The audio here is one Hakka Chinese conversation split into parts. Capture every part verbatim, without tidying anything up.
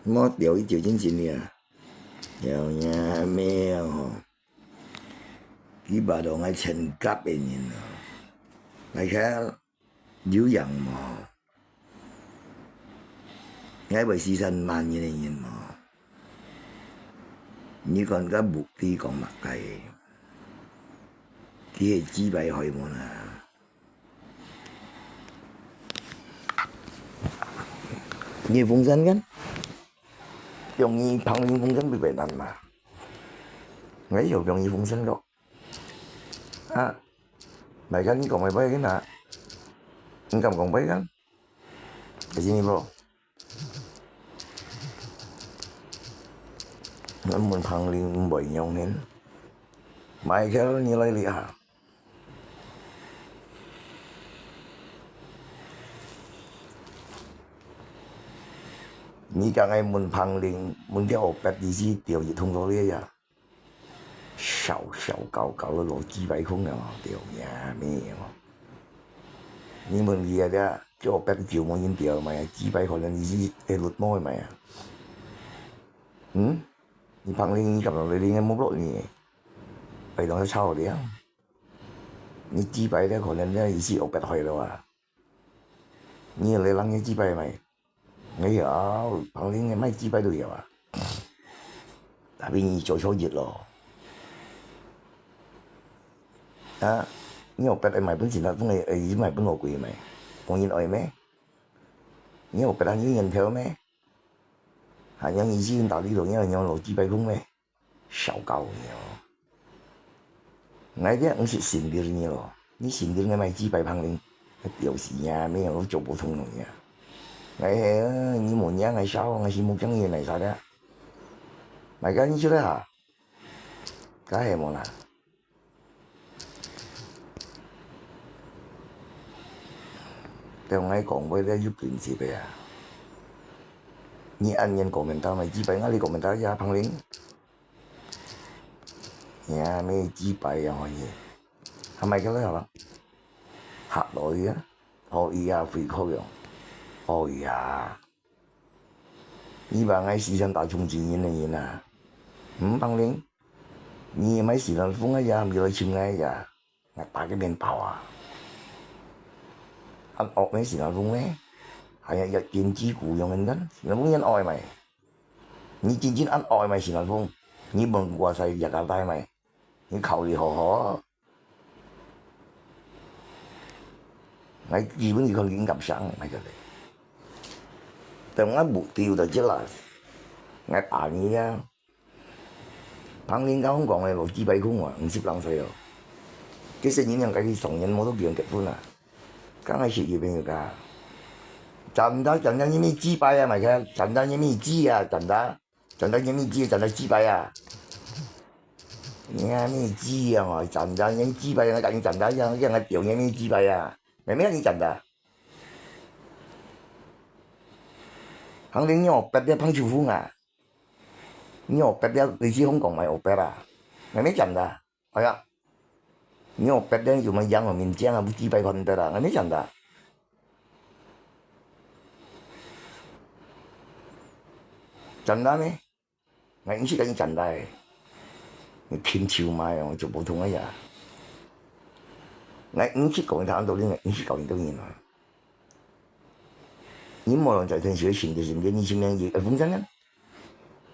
莫掉一條真真个啊，掉也咩吼，佢把到𠊎全甲个人啊，來看有樣無？𠊎會死三萬人个人無？你看个目的講麼个？佢係雞排害無啦？ 你風扇kan？用你旁邊風扇比較難嘛。𠊎有用你風扇咯。啊，買个你講買買个啊，你敢講買个？還是你無？𠊎問旁邊毋會用呢。買个你來哩啊！ 你講𠊎問旁鄰，問佢烏白意思掉一通落來呀。小小搞搞个落雞排空了，掉呀咩哦。你問佢啊，這烏白酒無人掉嘛，雞排可能意思係落毛嘛呀。嗯？你旁鄰你感覺你應該無落呢？擺到炒了。你雞排咧可能咧意思烏白害了啊。 你來人个雞排賣？哎呀，旁邊个賣雞排都有啊。Tapi你做錯事咯。啊，你烏白愛賣分先生，總係愛賣分老貴賣，無人愛咩？你烏白還有人頭咩？還有意思打理到你，你落雞排空咩？ 小搞你哦。𠊎這毋識sindir你咯，你sindir𠊎買雞排旁邊，表示呀，沒有做不通了呀。𠊎係，你無娘，𠊎燒，𠊎心目中也來啥的。買个你出來哈，該係無啦。對𠊎講話咧有принциpe啊。你恁樣komentar買雞排，𠊎哩komentar呀，旁邊。 呀，買雞排啊，可以。還買个了啦。下落去啊，可以啊，飛扣用。哎呀，你把𠊎時常打中間人个人啊，嗯，旁邊，你買西南風个呀，你來尋𠊎呀，𠊎打个麵包啊。恁惡咩西南風咩？還要要經濟雇用人，西南風人愛咩？ 你真正恁愛買西南風，你問過晒Jakarta買，你考慮好好。𠊎基本你看佢敢想買个咧。等𠊎目標就jelas，𠊎打你啊！旁人家講个落雞排空啊，五十零歲哦。其實你兩个去上年無都結婚啊？剛開始有朋友講，真的真的你咪雞排啊，買个真的你咪雞啊，真的。 真的你咪知，真的雞排啊！你啊，你知啊，真的你雞排，𠊎講你真的，你講𠊎表演你雞排啊，明明你真的。行情你學別个幫手風啊，你學別个類似香港買學別啊，明明真的。 哎呀，你學別个有麼樣哦，面前啊，不雞排看得啊，𠊎咪真的。真的咩？𠊎毋識講你真的欸。你pintar嘛哦，就普通个呀。𠊎毋識講你聽到你，𠊎毋識講你到你啊。你無論在天時，心地心地，你心裡有風險呢？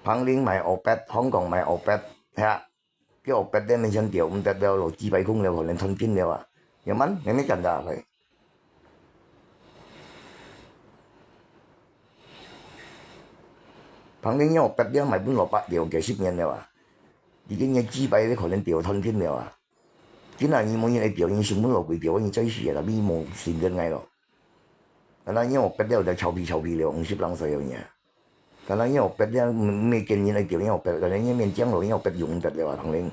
旁人買學別，香港買學別，係啊。 叫別人面前掉，毋得了，落雞排空了，可能斷根了啊。Ya man，你咪真的來。旁人要別人買本蘿蔔掉幾十年了啊。已經你雞排可能掉斷根了啊。今仔日無人會掉，你成本落貴掉，你再死啊，tapi無承認𠊎咯。 Karena你學別了，就臭屁臭屁了，五十零歲了呢。Karena你學別了，毋，毋係見人愛叫你學別，karena你面前路你學別用得了啊，旁人。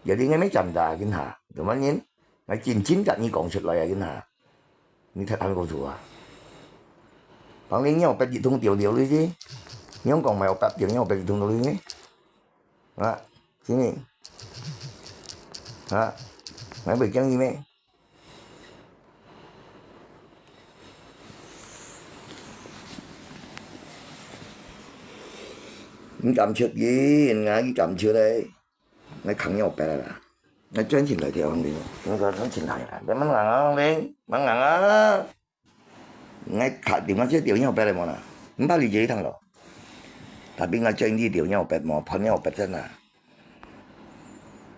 Jadi你咪真的，今下，做麼人？𠊎真真甲你講出來啊，今下。你太貪過頭啊！旁人你學別一通掉掉你知？你講買學別掉，你學別一通掉你呢？啊，係咪？啊，𠊎會驚你咩？你敢出去，人家去敢出來，𠊎扛尿擯啦，𠊎專程來條你，𠊎專程來啦，你慢行啊，你慢行啊。 𠊎確定𠊎這條尿擯來無啦，毋怕你這一趟咯。Tapi𠊎叫你條尿擯無，泡尿擯真啊。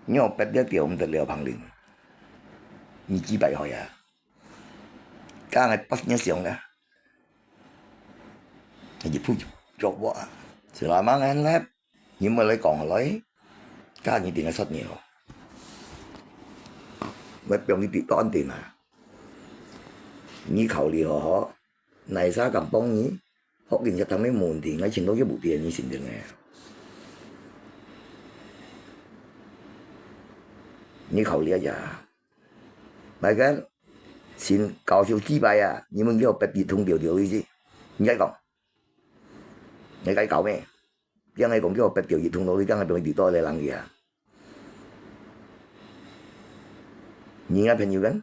尿擯這條毋得了，旁人。你幾百歲啊？Ka ngai pas niya siyong ka. Jadi pu jawab wa. Selama ngan lep. 你莫來講來，教你定个說尿。我放你跌到安定啊！你考慮好好，哪儕敢幫你？學人家他們問題，𠊎請到這部電你信定个。你考慮一下，買个先教授幾擺啊，你們叫別地通調調意思，你再講，你該搞咩？ Piang ai kong kio pet kio yi thung lo li kang ai piang yi to le lang ya. Ni nga phen yu kan?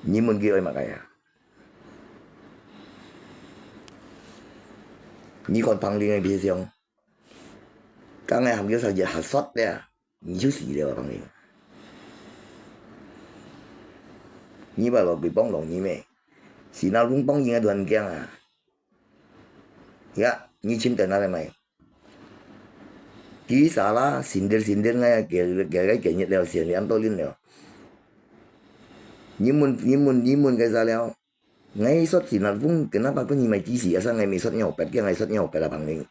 Ni mun kio ai mak ai ya. Ni kon pang li ngai pi siang. Kang ai ham kio sa je ha sot ya. Ni chu si le pang li. Ni ba lo kui pong lo ni me. Si na lung pong yi ngai tuan kiang a. Ya, ni chim tena le mai. Ki sa la, sindir sindir ngai, kia kia kia kia nyet leo sian lian to lin leo. Ni mun, ni mun, ni mun kai sa leo. Ngai sot sinat vung, kenapa kau ni mai ki si, asal ngai mai sot nyau pet, kia ngai sot nyau pet la pang ling.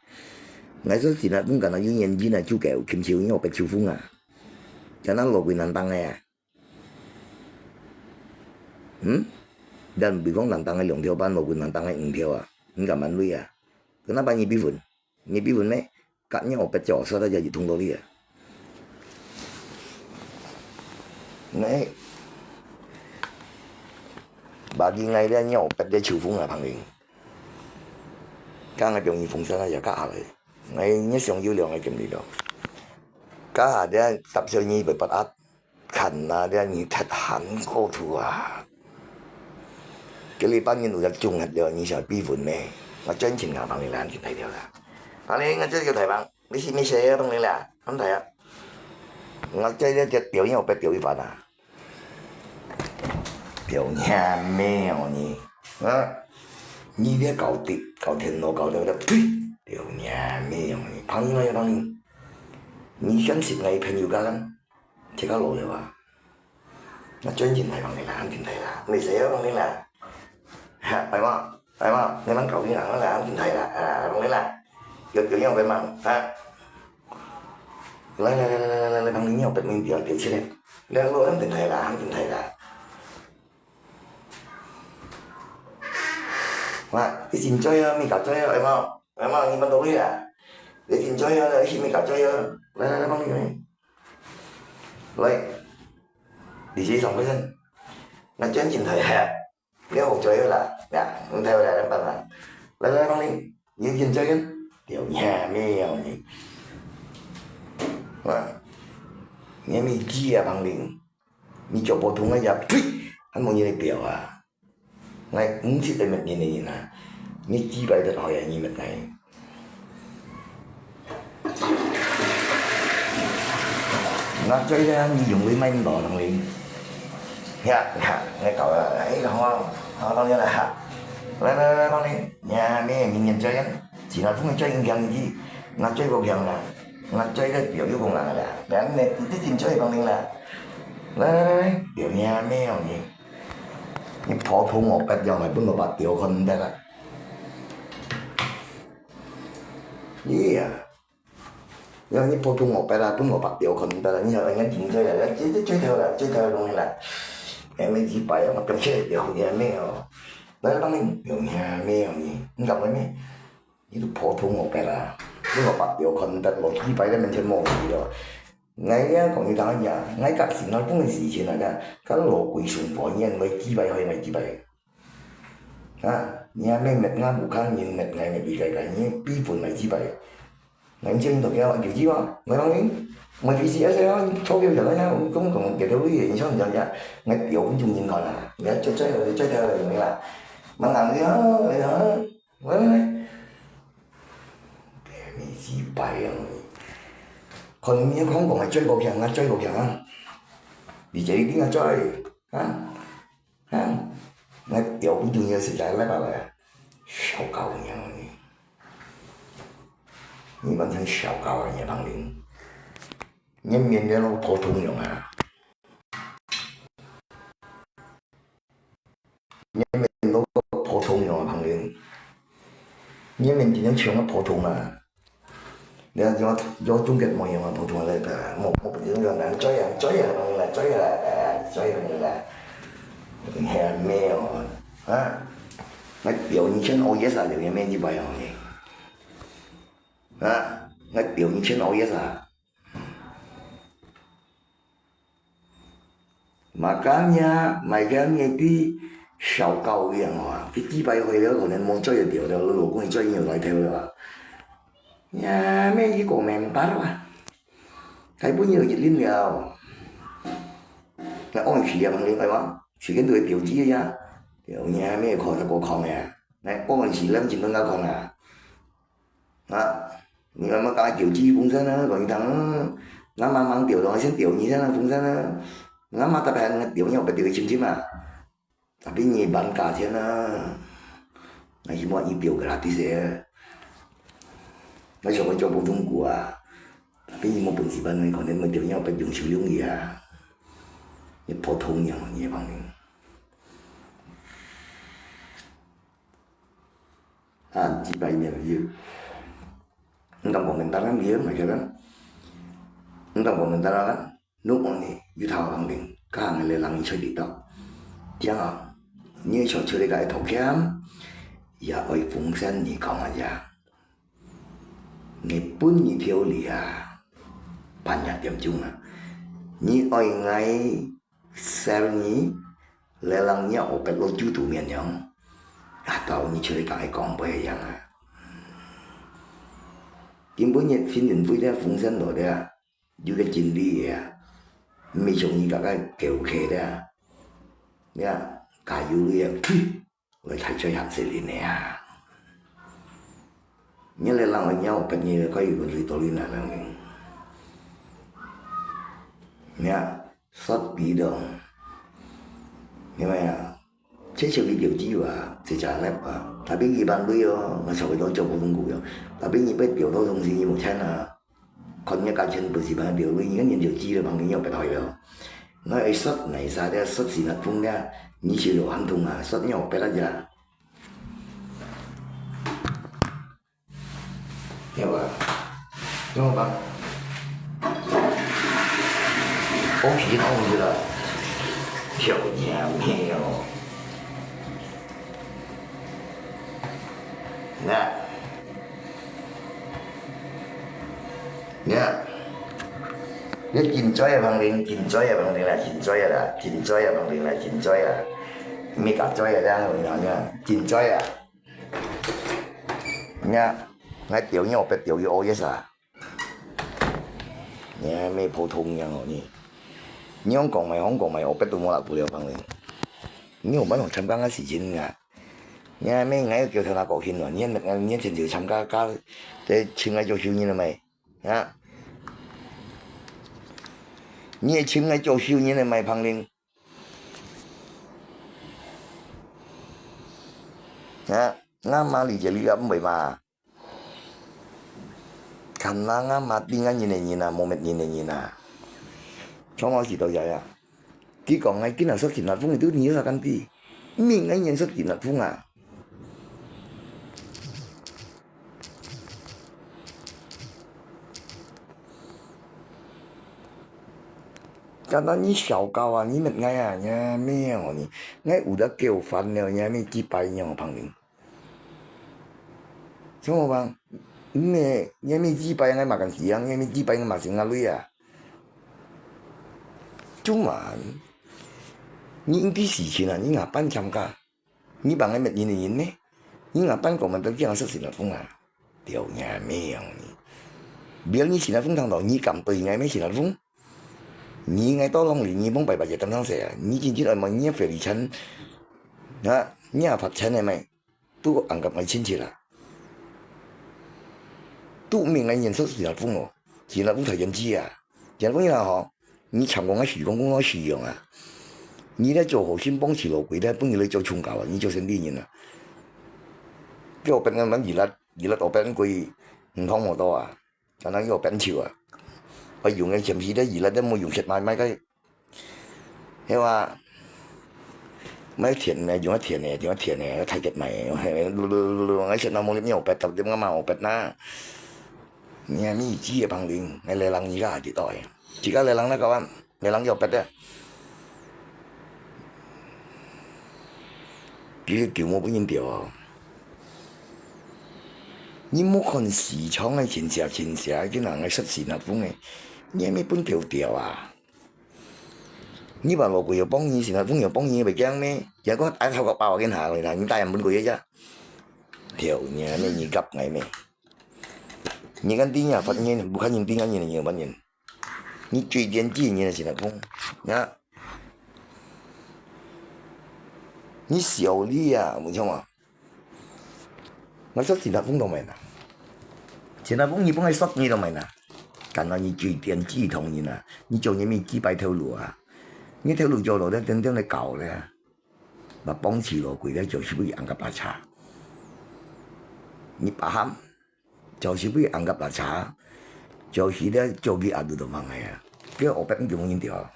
Ngai sot sinat vung kana yu nyen jin a chu keu, kim chiu nyau pet chu vung a. Kana lo kui nan tang ngai a. Hmm? Dan bui kong nan tang ngai liong thiau ban, lo kui nan tang ngai ung thiau a. Ngai ka man lui a. Kenapa ni bifun? Ni bifun me? Kat nyau pet cho, sa ta jadi thung lo li a. Ngai. Bagi ngai dia nyau pet dia chu vung a pang ling. Ka ngai piong ni fung sa na ya ka a lai. Ngai ni siong yu liong ngai kim li lo. Ka a dia tap siu ni bai pat at. Khan na dia ni that han ko thu a. Ke li pan ni nu ya chung hat liu ni sia pi vun me. Nga chen chin nga pang ni lan kin thai liu la. Pang ni nga chen yu thai bang. Mi si mi se ya pang ni la. An thai ya. Nga chen ya jet piu ni o pet piu i fan a. Piu ni ha me o ni. Ha? Ni dia kau ti, kau thien lo, kau liu da. Piu ni ha me o ni. Pang ni ma ya pang ni. Ni sian sit ngai phen yu ka kan. Thiệt có lỗi rồi à? Nó chuyên chỉnh thầy bằng này là anh chỉnh thầy là. Người sẽ bằng này là. Ha, phải không? Phải không? Người mang cậu đi là nó là anh chỉnh thầy là. À, bằng này là. Được, được nhau phải bằng. Ha. Lại, lại, lại, lại, lại, lại, bằng nhau, mìnhပြော,ပြောchứ đấy. Leo lô anh chỉnh thầy là, anh chỉnh thầy là. Mà, cái xin chơi, mình có chơi, phải không? Phải không? Mình bắt đầu đi là. Cái xin chơi, cái xin mình có chơi. Lại, lại, lại, bằng này, này. Lei, di sini sampai sen. Nak janji thai ha. Dia hok cuy lah. Ya, thai lah dapat lah. Lei, lei, bang ni. Ni janji cuy kan? Dia punya, ni, ni. Wah. Ni, ni dia, bang ni. Ni cuba thung aja. Pui. Han mau ni dia ah. Ngai, mesti temet ni ni na. Ni kibai tet hoya ni met ngai. Ngai cuy ya, ni yung lui mai ndo nang li. Ya, ya, ngai kau ya. Ai, kau mau, kau tau ya lah ha. Lai, lai, lai, bang ni. Ya, ni, ni nyen cuy kan. Cina pun cuy yang yang ni. Ngai cuy kau yang lah. Ngai cuy dah biar you kong lang lah. Dan ni, itu cin cuy bang ni lah. Lai, lai, lai, lai. Biar ni ya, ni, ni. 你普通五百樣來分我八條看得啦。你啊，你普通五百啦，分我八條看得啦，你還人家停車啦，這這最頭啦，最頭的東西啦。還沒幾百啊，我表現了，也沒有。來，幫你用下沒有你，你敢問咩？你都普通五百啦，分我八條看得，我幾百在面前摸你了。 Ngai lia kong yu tang ya, ngai kak si ngai kong si chin aga, kan lo kui sung po nyen ngai kibai hoi ngai kibai. Ha, nia me met nga bu kang nyen met ngai met bi kai kai nyen pi pun ngai kibai. Ngai chen to kia kiu ji wa, ngai bang ni, ngai P C S ya, cho kiu ya ya, kong kong kiu kiu li, ni chang ya ya, ngai piu pun chung nyen kong la, ya cho cho ya cho ya ni la, mang ngang ya ya. Wei, wei, wei. 雞掰啊！看你看講个最高強啊，最高強啊！你這一定要追啊！啊！𠊎丟不丟你實在來吧來啊！小狗娘你！你完全小狗啊，你个旁人！你面面都普通樣啊！ 你面都普通樣啊，旁人。你面真正像个普通啊。你看，有，有中國模樣啊，普通啊，來，來，莫，莫不知道，來，追啊，追啊，來，追啊，來，追啊，來。你還沒有啊？那表你先熬夜啥，留言没几百样呢？啊？那表你先熬夜啥？ Makanya，買个面对小狗一样啊，佢几百岁了，可能无追得到了，老公追有来头了啊。呀，咩一个面包啊，该本有一輪了。那按时啊，旁人来哇，时间都会标记个呀。对，你还没有看到过空呀，来按时两千多个空啊。 啊，你慢慢搞九级风扇啊，管你当，那慢慢调动，先调你先啊，风扇啊，那么大概那调你，我不调个清清嘛。Tapi你办价钱啊，那希望你调个啦，第些，那小朋友做不中国啊，tapi你没本事办，你可能没调你，我不用修容易啊，你普通人，你也帮你。 啊，几百年了，你敢讲能当然你买个啦？你敢讲能当然啦？你讲呢，有头房顶，刚个人人吹得到。这样啊，你小吹个个头钳，也爱风扇你讲啊呀。日本你条理啊，半夜点钟啊，你爱爱 Sel你，来人家我白落就肚面样，啊，到你出来讲个讲白一样啊。今晡日新年会个风声落个，有个经理个啊，毋係像你个个狗客个啊，你啊，加油个啊， 我太最合适你呢啊！你来让我尿不你可以问你道理哪能呢？你啊，说比的，因为啊，这是你有机会啊，这家来啊，tapi你办对哦，我稍微都做不通过哟，tapi你被丢到东西，你没钱啊。 看你个价钱不是蛮标准，你个年就知了，旁边要不到了。那一说，那一下的说起那风的，你是有寒冬啊，说你要别人家。对吧？怎么办？恭喜恭喜了，漂亮没有？ 呀，呀，你真在啊，旁人，真在啊，旁人啦，真在啊啦，真在啊，旁人啦，真在啊。没搞在啊，这样，你看，你看，真在啊。呀，我丢尿，别丢，有屙一下。 你还没普通样哦你。你用讲嘛，用讲嘛，我别都没拉不了帮你。你有办法参加个事情啊？你还没，你还叫他那高兴了，你你你前就参加加，这请来做修人了没？啊？你也请来做修人了没，旁人？啊？俺妈理解你个，唔会嘛？ Karena mati ngan nyen nyen ah, momet nyen nyen ah. Cuma si tau jaya. Ki kong ngai kina sa kinat fung itu ni sa kan ti. Mi ngai nyen sa kinat fung ah. Karena ni siau kau ah, ni met ngai ah, nya mi yang ni. Ngai udah kêu fan nyo, nya mi ki pai nyo pang ling. Cuma bang, ne, ne mi jipai ngai makan siang, ne mi jipai ngai makan siang ngalui ah. Cuman, ni inti si Cina, ni ngapan cam ka? Ni bang ngai met ni ni ne? Ni ngapan kau mentang kiang sa Cina fung ah? Tiau nya me yang ni. Biar ni Cina fung tang tau, ni kam tui ngai me Cina fung. Ni ngai tolong li, ni bong pai baca tentang saya. Ni cincin ai mai ni feri chan. Na, ni apa chan ai mai? Tu anggap ngai cincin lah. 都毋明个人識陳立峰哦，陳立峰大人知啊，陳立峰你看吼，你長工个時工工个使用啊，你咧做好心幫持老鬼咧，分佢來做宗教啊，你做生理人啊，叫別人乜二辣二辣到別人鬼，毋通無到啊。 Jangan yo pen chiu ah. Pai yung ai chem si dai ilat dai mo yung set mai mai kai. Hewa. Mai thiện ne, yung thiện ne, yung thiện ne, thai ket mai. Lu lu lu lu ngai set na mo lip nyo pet tap dip ngama opet na. Nia mi chi e pang ling, ngai le lang ni ga di toi. Chi ga le lang na kawan. 你人有別个。佢个球無分人掉哦。你莫看市場个親戚親戚，佢人个食新加坡个，你也毋分條條啊。你話老貴又幫你，新加坡又幫你，袂驚咩？若果打頭殼包緊下，你打人分佢一隻。條呢，你你夾𠊎咩？你看定啊，發現，不看人定啊，你你有發現？ 你最典型个新加坡，呀，你小李啊，有像啊？我說新加坡都沒啦，新加坡你不愛說你都沒啦，感到你最典型同人啊，你做你咪幾擺頭路啊，你頭路做落咧，等等來搞咧，把幫起落鬼咧，就是不安个巴查，你把他。 就是會安甲拉茶，就是咧做佢阿舅都忙个啊。佢後壁毋叫人掉。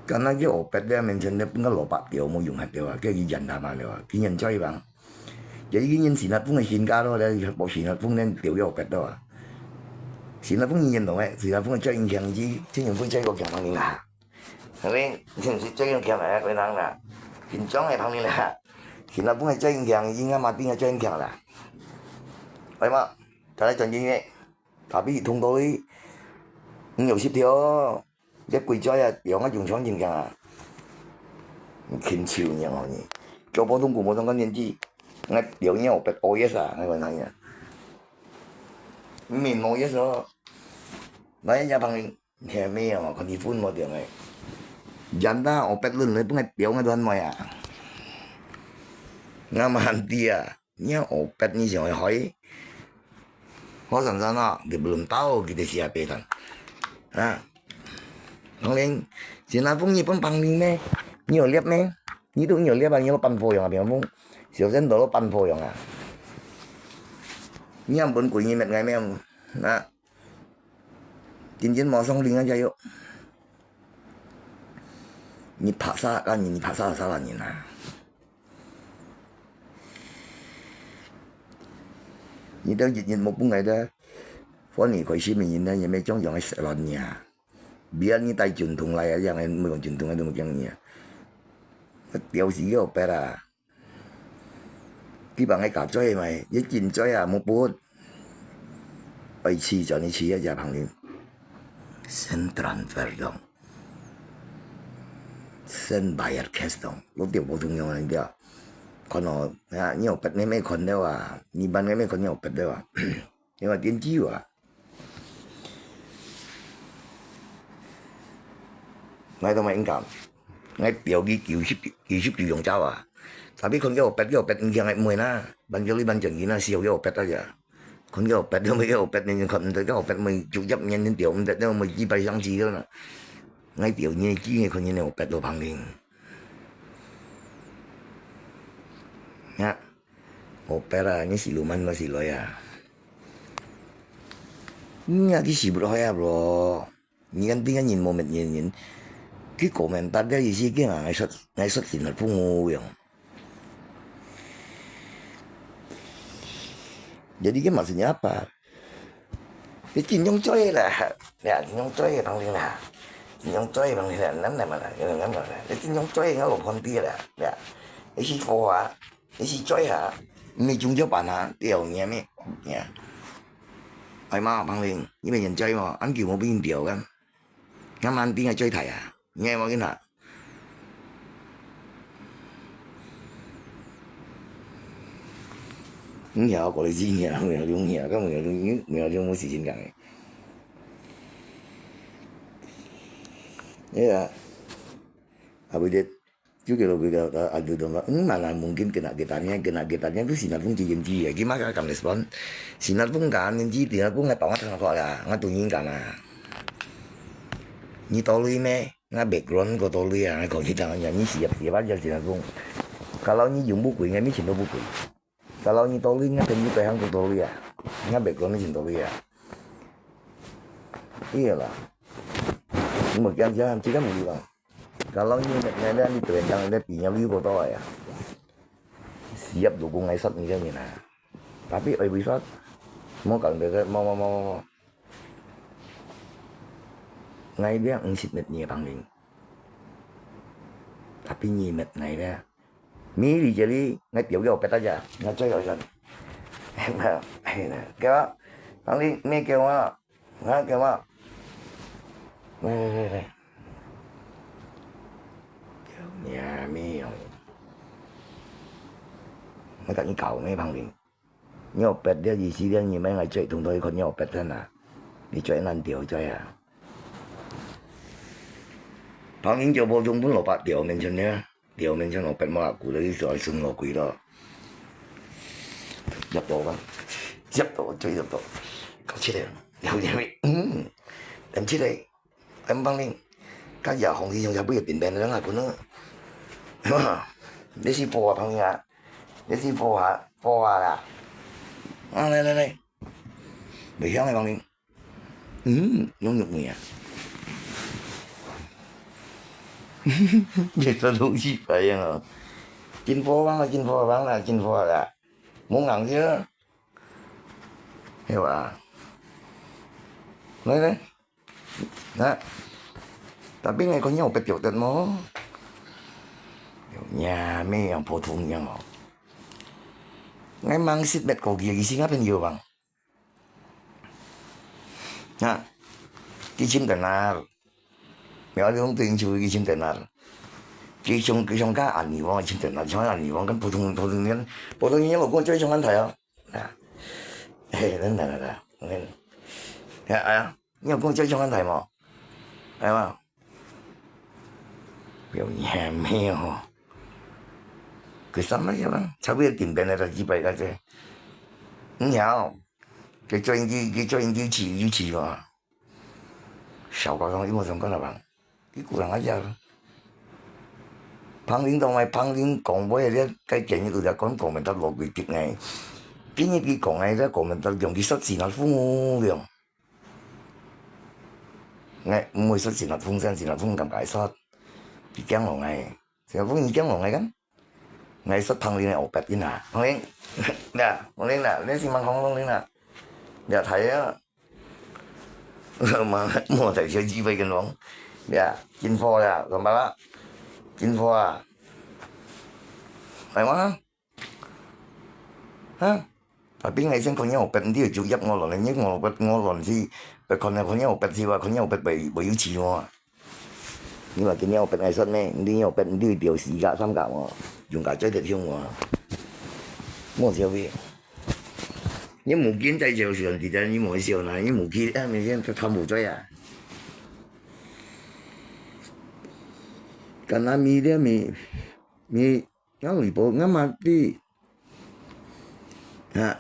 敢若佢後壁咧，面前咧，分个蘿蔔掉，無用下掉啊，佢去忍他嘛了啊，佢忍再忙。就一个人新加坡个身價咯，咧，無新加坡咧，掉佢後壁咯啊。新加坡人忍到个，新加坡个最影響，佢，最影響最个強人啊。 係咪？你毋係最近強啊，个人啦，緊張个旁邊啦，現在本來最近強，應該嘛變个最近強啦。係嘛？再來轉進去，tapi通到去，你有識條，這鬼仔啊，用啊用上真強啊，勤手呢哦你，做普通股無相干年紀，𠊎表演我bet O S啊，𠊎講哪樣？你免O S哦，來人家旁邊。 Hemi哦，看你分無中誒。Janda opet lun，你分𠊎表𠊎都很美啊。𠊎嘛很知啊，你opet你想會害？好san san啊，你belum tahu kita siapa kan。啊，當然，現在分你分旁邊咩？你有獵咩？你都你有獵啊，你有半火樣啊，平風，小生都有半火樣啊。你還分鬼你滅𠊎咩？啊。 真正無上領啊，加油！你拍啥个人，你拍啥啥个人啊？你兜日日無分𠊎兜，歡喜開心个人呢，也毋係種種个食卵呀。Biar你帶軍筒來啊，樣个無用軍筒个都無驚你啊。我屌死个白啊！ 佢幫𠊎加嘴嘛，一斤嘴啊，無分。愛試就你試一隻朋友。先transfer dong。先bayar cash dong。老掉無中用人家。看哦，啊，你有別个咩看了啊？你班个咩看你有別个啊？因為點知啊？ 𠊎都無應該，𠊎表佢九十九十九用走啊。Tapi看佢有別，佢有別，毋驚𠊎毋會啦。Ban叫你ban正經啦，笑佢有別啊呀。看佢有別，都無佢有別，你看毋得，佢有別，無九十年你掉毋得，你無幾百上去了啦。𠊎表你，佢看你有別都旁邊。呀，有別啊，你死路慢，我死來啊。你啊，佢死不來啊，bro。 你看，你看人無乜人人，佢komentar个意思，佢啊，𠊎說，𠊎說真係父母樣。Jadi佢嘛係你阿爸。你真用嘴啦，呀，真用嘴个當然啦，真用嘴个當然啦，恁樣嘛啦，恁樣嘛啦，你真用嘴个我看啲啦，呀，你是佛啊。 你是嘴下，毋係中招辦下，掉你咩？呀。哎媽，旁邊，你咪人嘴無？恁久無變掉个，啱啱變个嘴大啊，你係無見下？你曉過來知曉，沒有用曉，根本沒有用，沒有用，我是真講个。哎呀，啊，不對。就叫佢个啊，啊，就同佢，嗯，mana mungkin kena kita-nya, kena kita-nya tu Sinat Fung cium-cium ya. Gimana kamu respon? Sinat Fung kan, menci Sinat Fung ngai tong tengah kok ya, ngai tunyin kan ah. Ni tolui me, ngai background ko tolui ya, ngai kau kita nya, ni siap siap aja Sinat Fung. Kalau ni yung bukui, ngai mi chin to bukui. Kalau ni tolui, ngai pen ni pai hang ko tolui ya, ngai background mi chin tolui ya. Iyalah. Ni mau kian siap, kita mau bilang. Kalau ni nak ngai ni tuan tang ni pinya liu ko to ya. Siap dukung ngai sat ni kan ni na. Tapi oi wisat. Mau kan beda mau mau mau mau. Ngai dia ngsit met ni pangling. Tapi ni met ngai dia. Mi li jeli ngai tiau yo peta ja. Ngai cai yo san. Kaya pangling me kaya. Ngai kaya. Wei wei wei wei. Nya mi yong. Ngai tak ni kau me pangling. Nyo pet dia isi dia ni mai ngai cek tung toi kon nyo pet sana. Ni cek nan tiau cek ya. Pangling jo bo jung pun lo pa tiau men chen ya. Tiau men chen lo pet mo aku lagi so sun lo kui lo. Yap to kan. Yap to, cek yap to. Kau cek ya. Yap yap. Hmm. Dan cek ya. Em pangling. Kan ya hong si yong ya bu ya bin ben dang aku na. Ni si po pangling ya. Ni si po ha, po ha la. Ah, lai lai lai. Bai hiang lai pangling. Hmm, yung yung ya. Biasa lu si pai ya. Kin po bang, kin po bang la, kin po la. Mung ang sia. Hewa. Lai lai. Na, tapi ngai kon nyo pet yo tet mo. Nya me yang po thung yang mo. Ngai mang sit bet ko gi gi singa pen yo bang. Na, ki chim tenar. Mèo ali hong tuin chu ki chim tenar. Ki chong ki chong ka ani wang chim tenar, chong ani wang kan po thung po thung nian, po thung nian lo ko choi chong an thai ah. Na, he, na na na na. Ya, ya. 你有講這種問題無？係嘛？有影咩哦？佢三個月啦，差不多頂邊个就幾百個啫。你好，佢做研究，佢做研究去，有去無？小高中一模相關个吧？佢古人啊，講。旁人當愛旁人講話，你該建議佢講講明白落規則呢。今日佢講个，這講明白用佢實際來服務用。 𠊎毋會說新加坡，新加坡感覺說，佢驚我𠊎，新加坡人驚我𠊎kan？𠊎說旁人个烏白人啊，旁人，呀，旁人啦，你先莫講旁人啦，呀，大啊，嘛，莫大小機會跟講，呀，進貨啦，怎麼啦？進貨啊，係嗎？ 哈？Tapi𠊎先看若烏白，毋知就入我亂，入我烏白，我亂死，白看了看若烏白死哇，看若烏白袂，袂有錢哇。你話今日烏白𠊎說咩？毋知若烏白，毋知掉四格、三格哇，用格追得凶哇。莫笑咩？你無見在笑，笑人哋，你莫笑啦，你無見，哎，明天他看無罪啊。Kan ami dia mi, mi Ngau ibu ngamati. Ha.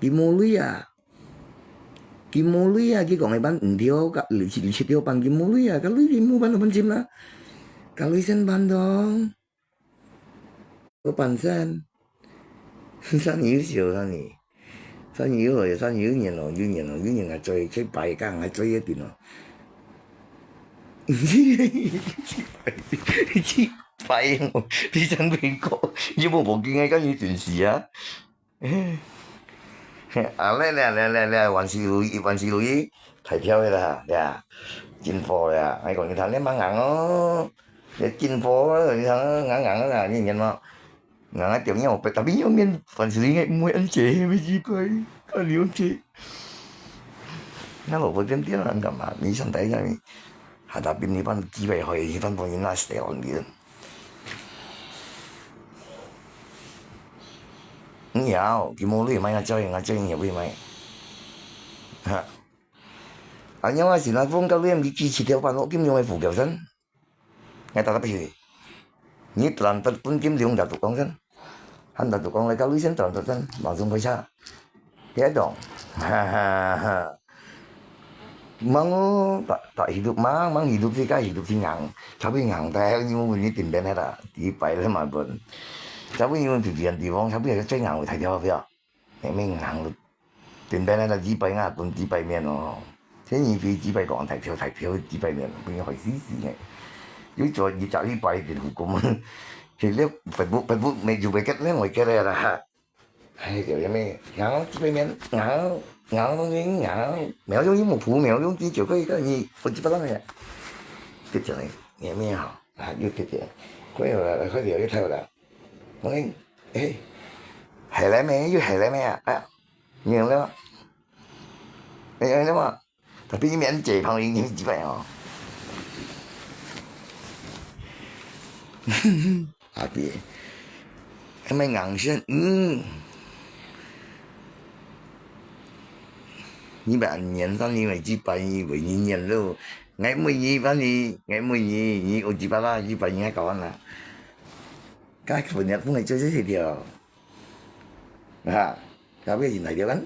Kimului ah. Kimului ah, ki kong iban ndio ka li chi chi tio pan kimului ah, ka lui kimu ban ban chim na. Ka lui sen ban dong. Ko pan sen. San yu sio san ni. San yu lo, san yu nian lo, yu nian lo, yu nian ngai cai, cai pai ka ngai cai ye tin lo. Cai pai, cai pai, di san pai ko, ye mo bo ki ngai ka yu tin si a. A le le le le le, wan si lui, wan si lui, thai piao ye la, ya. Jin fo ya, ngai ko ni than le mang ngang o. Ye jin fo, ni than ngang ngang la, ni nian mo. Ngang ai tiong nyaw pet, tapi nyaw mien, fan sili ngai mui an che, mi ji pai, kan liu che. Ngai lo bo tian tian an kam ma, mi san tai ngai mi. Ha tapi ni pan ji pai hoi, ni pan bo ni na ste on bien. Ngiao, ki mo lui mai nga choi, nga choi ngiao lui mai. Ha. Anh em ai sin lai phong ka lui em ki ki chi tiao pan lo kim yong ai fu kiao san. Ngai ta ta pi. 你突然間分金兩百度光線，喊百度光來搞雷聲，突然間馬上開車，別動，哈哈哈。Mang tak tak hidup mang mang hidup si ka hidup si ngang, tapi ngang tak ni mo ni tindan hela di pai le ma bon. Tapi ni mo tu dian di wong tapi ya cai ngang tai dia pia. Ni mi ngang lu. Tindan hela di pai nga pun di pai mian oh. Thế ni pi di pai kong tai pio tai pio di pai mian pun hoi si si ngai. Yu cho di cak di pai di hukum. Thì le Facebook Facebook me ju pai ket le ngoi ket le la ha. Hai, kiểu như mày ngáo chứ mày miễn ngáo ngáo nó ngáo mèo giống như một phú mèo giống như kiểu cái cái gì, con chip lắm này. Cái kiểu này nghe mày hả? À, như cái kiểu. Có hiểu là có hiểu cái theo là. Nó nghe, ê, hay lắm mày, như hay lắm mày à. À, nhiều lắm. Mày ơi lắm à. Tapi ini anjay pang ini jibai oh. Tapi, kami ngangsen, hmm. Ni ba nian san ni mai jibai ni wei ni nian lo. Ngai mui ni ba ni, ngai mui ni, ni o jibai la, jibai ni ngai kawan la. Kai kau ni pun ngai jai jai dia. Ha, tapi ni nai dia kan.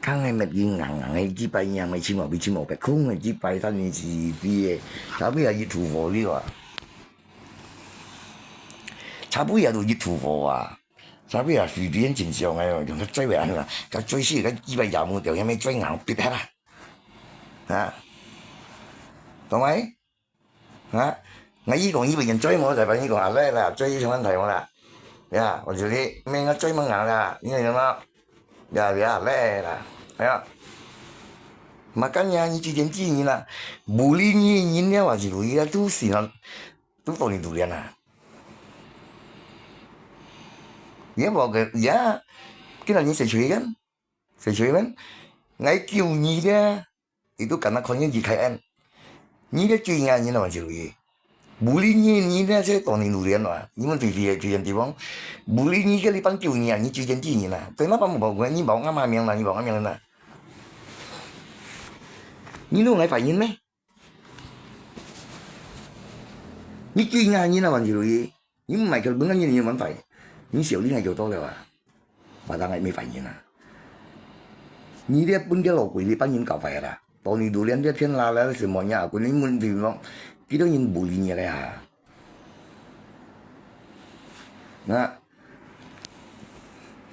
空个物件硬硬个，幾百年个，全部變全部白空个，幾百三年是飛个，差不多一土火了啊！差不多都一土火啊！差不多水變真少个，用个最為安啦，个最少个幾百廿五條，還沒最硬逼下啦，啊，懂没？ 啊，𠊎一講一百年最無在，你講啊，來啦，最一千萬台無啦。呀，我就你，免我最猛硬啦，你知道嗎？呀呀，來啦，哎呀，makanya你之前幾年啦，無理你人了還是無理啊，都死了，都到你肚裡啦。也無个，也，今日你誰誰人？誰誰人？𠊎救你的。 Itu karena kau ni J K N. Ni dia cuy nya ni nama cuy. Bully ni ni dia saya tahu ni durian lah. Ni menteri dia cuy yang tiwang. Bully ni ke lipan cuy nya ni cuy yang ni lah. Kenapa mau bawa ni bawa ngama yang lah ni bawa ngama yang lah. Ni lu ngai phải nhìn meh. Ni cuy nya ni nama cuy. 你毋係佢本身人，你有問題，你小弟係做到了啊，話當係沒反應啊。你這本个老鬼，你把人搞壞了啦。到你都連這天啦啦什麼呀，佢你問題咯，幾多人bully你了呀？那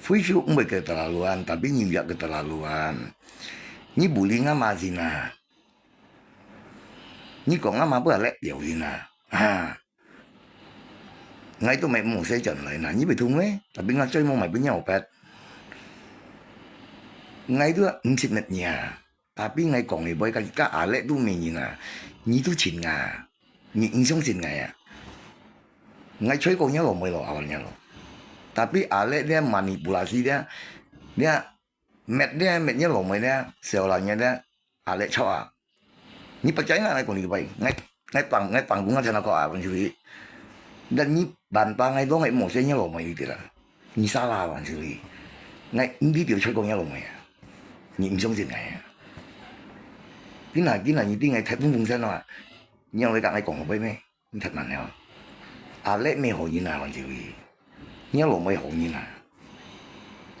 ，Facebook毋會keterlaluan，tapi你也keterlaluan。你bully ngama先啊？你講ngama不要來表現啊？啊！ Ngai tu mai mung sai jan lai na, ni betul meh, tapi ngai cai mung mai punya obat. Ngai tu msit met nia, tapi ngai kong ni boy ka ka alek tu mai ni na, ni tu cin nga, ni insong cin ngai ya. Ngai cai kong nya lo mai lo awal nya lo. Tapi alek dia manipulasi dia, dia met dia met nya lo mai dia, seolah nya dia alek cau a. Ni percaya ngai kong ni bai, ngai ngai pang ngai pang bunga sana ko a pun suri. Dan ni bantah ngai dong ngai mo se nya lo mai di la. Ni salah pun suri. Ngai ni dia cai kong nya lo mai. Ni insong sin ngai. Kina kina ni di ngai thai pun pun sana. Ni ngai ka ngai kong bai meh. 你忒慢了。阿力咩好人啊，黃志偉？你老妹好人啊？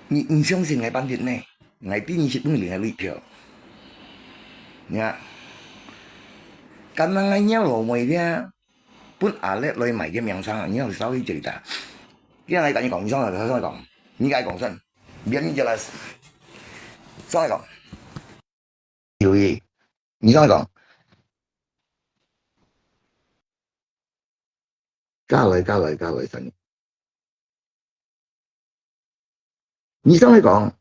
你毋相信𠊎半日咩？𠊎比你識分零个鐳票。你看，敢若𠊎若老妹咧，分阿力來買个名聲，你有稍微知道。今日𠊎同你講，你上來，上來講，你該講先，別人就來，上來講。 有意，你上來講。加來，加來，加來，三年。你上來講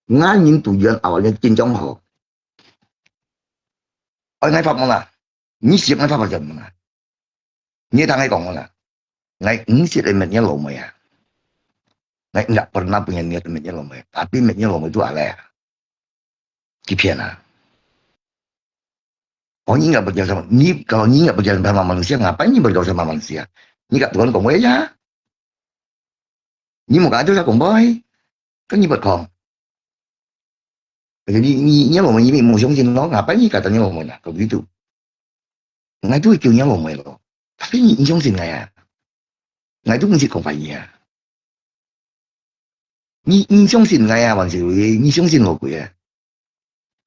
，𠊎人都遠，後來緊張好。愛愛發夢啦，你識愛發發就夢啦。你聽𠊎講啦，𠊎毋識得乜嘢老妹啊，𠊎毋pernah punya niat乜嘢老妹，tapi乜嘢老妹都阿來啊。 欺騙啊。Oh, ini nggak berjasa sama, ni kalau ni nggak berjasa sama manusia, ngapain ni bergaul sama manusia? Ni kat tukang komboy aja. Ni mau kacau sama komboy, kan ni buat kong. Jadi ni ni lo ni mau sungkin lo, ngapain ni katanya lo na, kalau begitu. Ngai tu kêu ni lo lo. Tapi你毋相信𠊎啊？𠊎都毋識講華語啊。你毋相信𠊎啊，還是你相信老鬼啊？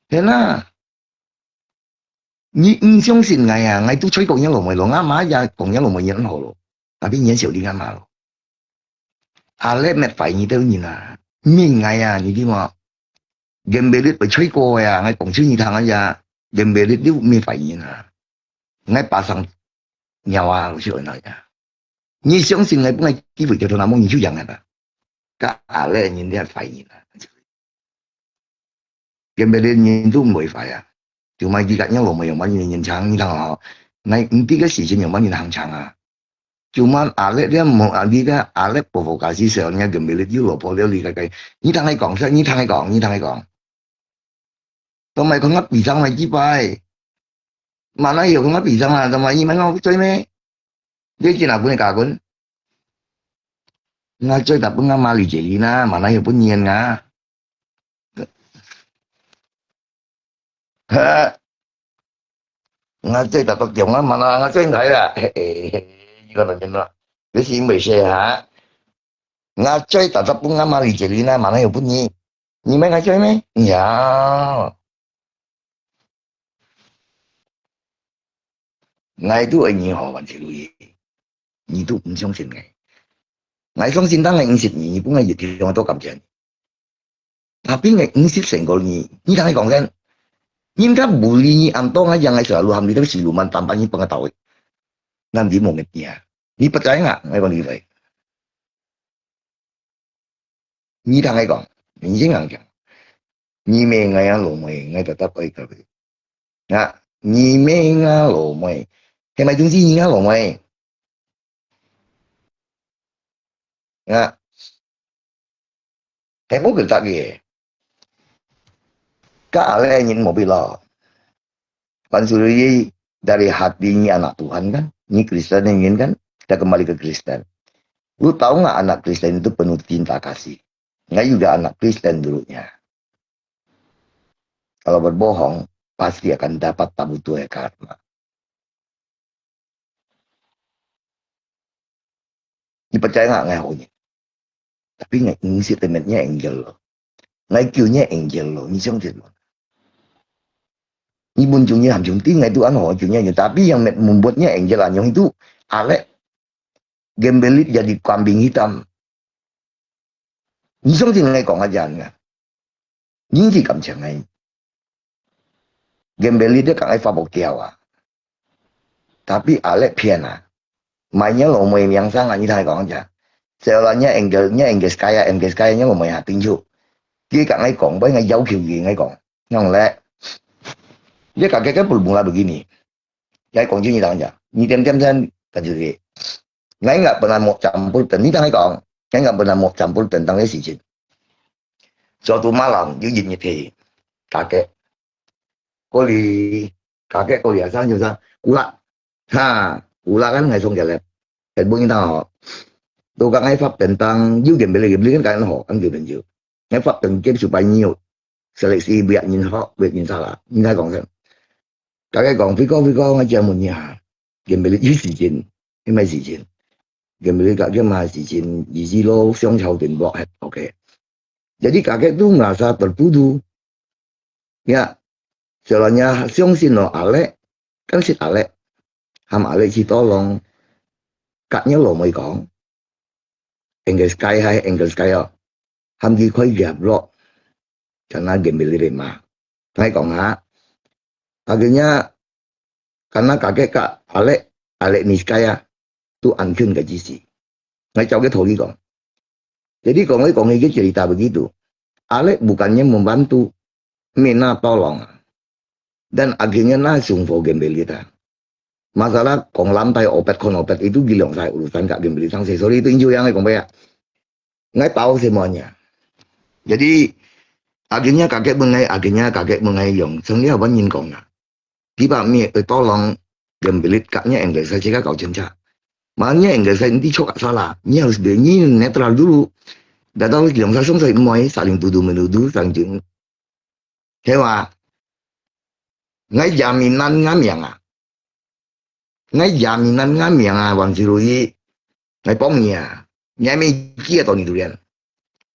係啦，你毋相信𠊎啊？𠊎都吹講若老妹咯，吾媽也講若老妹也好咯，tapi你小弟吾媽咯。阿let乜壞你兜人啊？毋係𠊎啊，你知無？Gembelét會吹過个啊，𠊎講出你聽啊呀，Gembelét都毋係壞人啊。𠊎巴生鳥啊，老實講啊。你相信𠊎，分𠊎機會，就同阿莫你就贏了吧。該阿let个人，你係壞人啊。Gembelét人都毋會壞啊。Cuma佢甲若老妹樣般人人請，你聽好，𠊎毋知个時間樣般人行請啊。Cuma阿let个無，啊，你个阿let个provokasi，所以Gembelét有老婆了，你个个，你聽𠊎講，你聽𠊎講，你聽𠊎講。都莫講𠊎比上來幾擺，mana有講𠊎比上啊，都莫你莫𠊎追咩？你今日分你家棍，𠊎追到分𠊎媽理解你啦，mana有分人啊。 哈，𠊎最大个強啊，mana𠊎最大啦。嘿，嘿，嘿，你講到真啦，你是毋會說哈？𠊎最大个分𠊎媽理解你啦，mana有分你？你莫𠊎追咩？呀，𠊎都愛你好，萬事如意，你都毋相信𠊎。𠊎相信，當然毋識你，你分𠊎一條多感謝你。 Tapi𠊎毋識成功你，你聽𠊎講先。人家bully你恁多，𠊎樣𠊎selalu喊你兜siluman tanpa你pengetahui。Nanti無乜dia，你percaya nggak？𠊎講你會。你聽𠊎講，你先硬講。你乜𠊎个老妹，𠊎tetap愛佢。啊，你乜𠊎老妹，係毋係總是你个老妹？ 啊，係無佢得个。甲阿letng人無必咯。Pansuri dari hati ni anak Tuhan kan, ni Kristen人kan, dah kembali ke Kristen. Lu tahu nggak anak Kristen itu penuh cinta kasih? Nggak juga anak Kristen dulunya. Kalau berbohong, pasti akan dapat tabutuh karma. 你percaya nggak𠊎好人？Tapi𠊎毋識得乜若angel咯，𠊎救若angel咯，你相信無？你問中意含兄弟，𠊎都恁好救若angel，tapi yang membuat若angel anyong itu，阿letng，Gembelét jadi kambing hitam。 你相信𠊎講个真啊？你去感謝𠊎。Gembelét佢講愛發布教啊。Tapi阿letng騙啊，買若老妹名聲啊，你聽𠊎講一下。Seolah若angel，若angel kaya，angel kaya若老妹下朋友。佢講𠊎講，本𠊎要求佢，𠊎講，仰咧？你家己个不無啦begini。 Kaya kong Jun你聽一下，你點點先，跟住佢。Ngai nggak pernah mau campur tentang，你聽𠊎講，ngai nggak pernah mau campur tentang个事情。Suatu malam，有一日係，kakek，過嚟，kakek過嚟啊，生就生，kulak，哈，kulak kan ngai song jalan，kan bunyi tahu，都講ngai發便當，有件別个，別个kan好，kan有朋友，ngai發便當supaya你有，seleksi biar你好，biar你salah，你聽講先。 大家講，飛哥，飛哥，𠊎借問你下，今晡日有時間，有麼个時間？今晡日甲今下時間，二十六香草店落去，OK。Jadi kakek tu merasa tertuduh. Ya, sebenarnya相信咯，阿力，跟識阿力，喊阿力去tolong，甲若老妹講，English guy hai，English guy哦，喊佢開業咯，karena今晡日嘛。大家講下， Akhirnya，karena kakek甲阿力，阿力Miss Kaya，都安全个意思。𠊎照佢道理講。Jadi講來講去，佢cerita begitu。阿力bukannya membantu，咩那tolong啊。Dan akhirnya那送貨今晡日啊。Masalah講lantai opet，kon opet，itu佢兩儕urusan甲今晡日上世，sorry，itu injur yang講白啊。 Ngai tahu semuanya. Jadi，akhirnya kakek問𠊎，akhirnya kakek問𠊎用，成了番人講啦。Kita mi tolong gembelét甲若English guy，自家搞清楚。Makanya English guy nanti cakap salah，你harus你 netral dulu。Dah tahu兩儕相識，毋會saling tuduh menuduh，saling，係嘛？𠊎jaminan𠊎命啊！ ，𠊎Jaminan𠊎命啊，Wan Si Lui，𠊎幫你啊，你還沒記得到你榴蓮，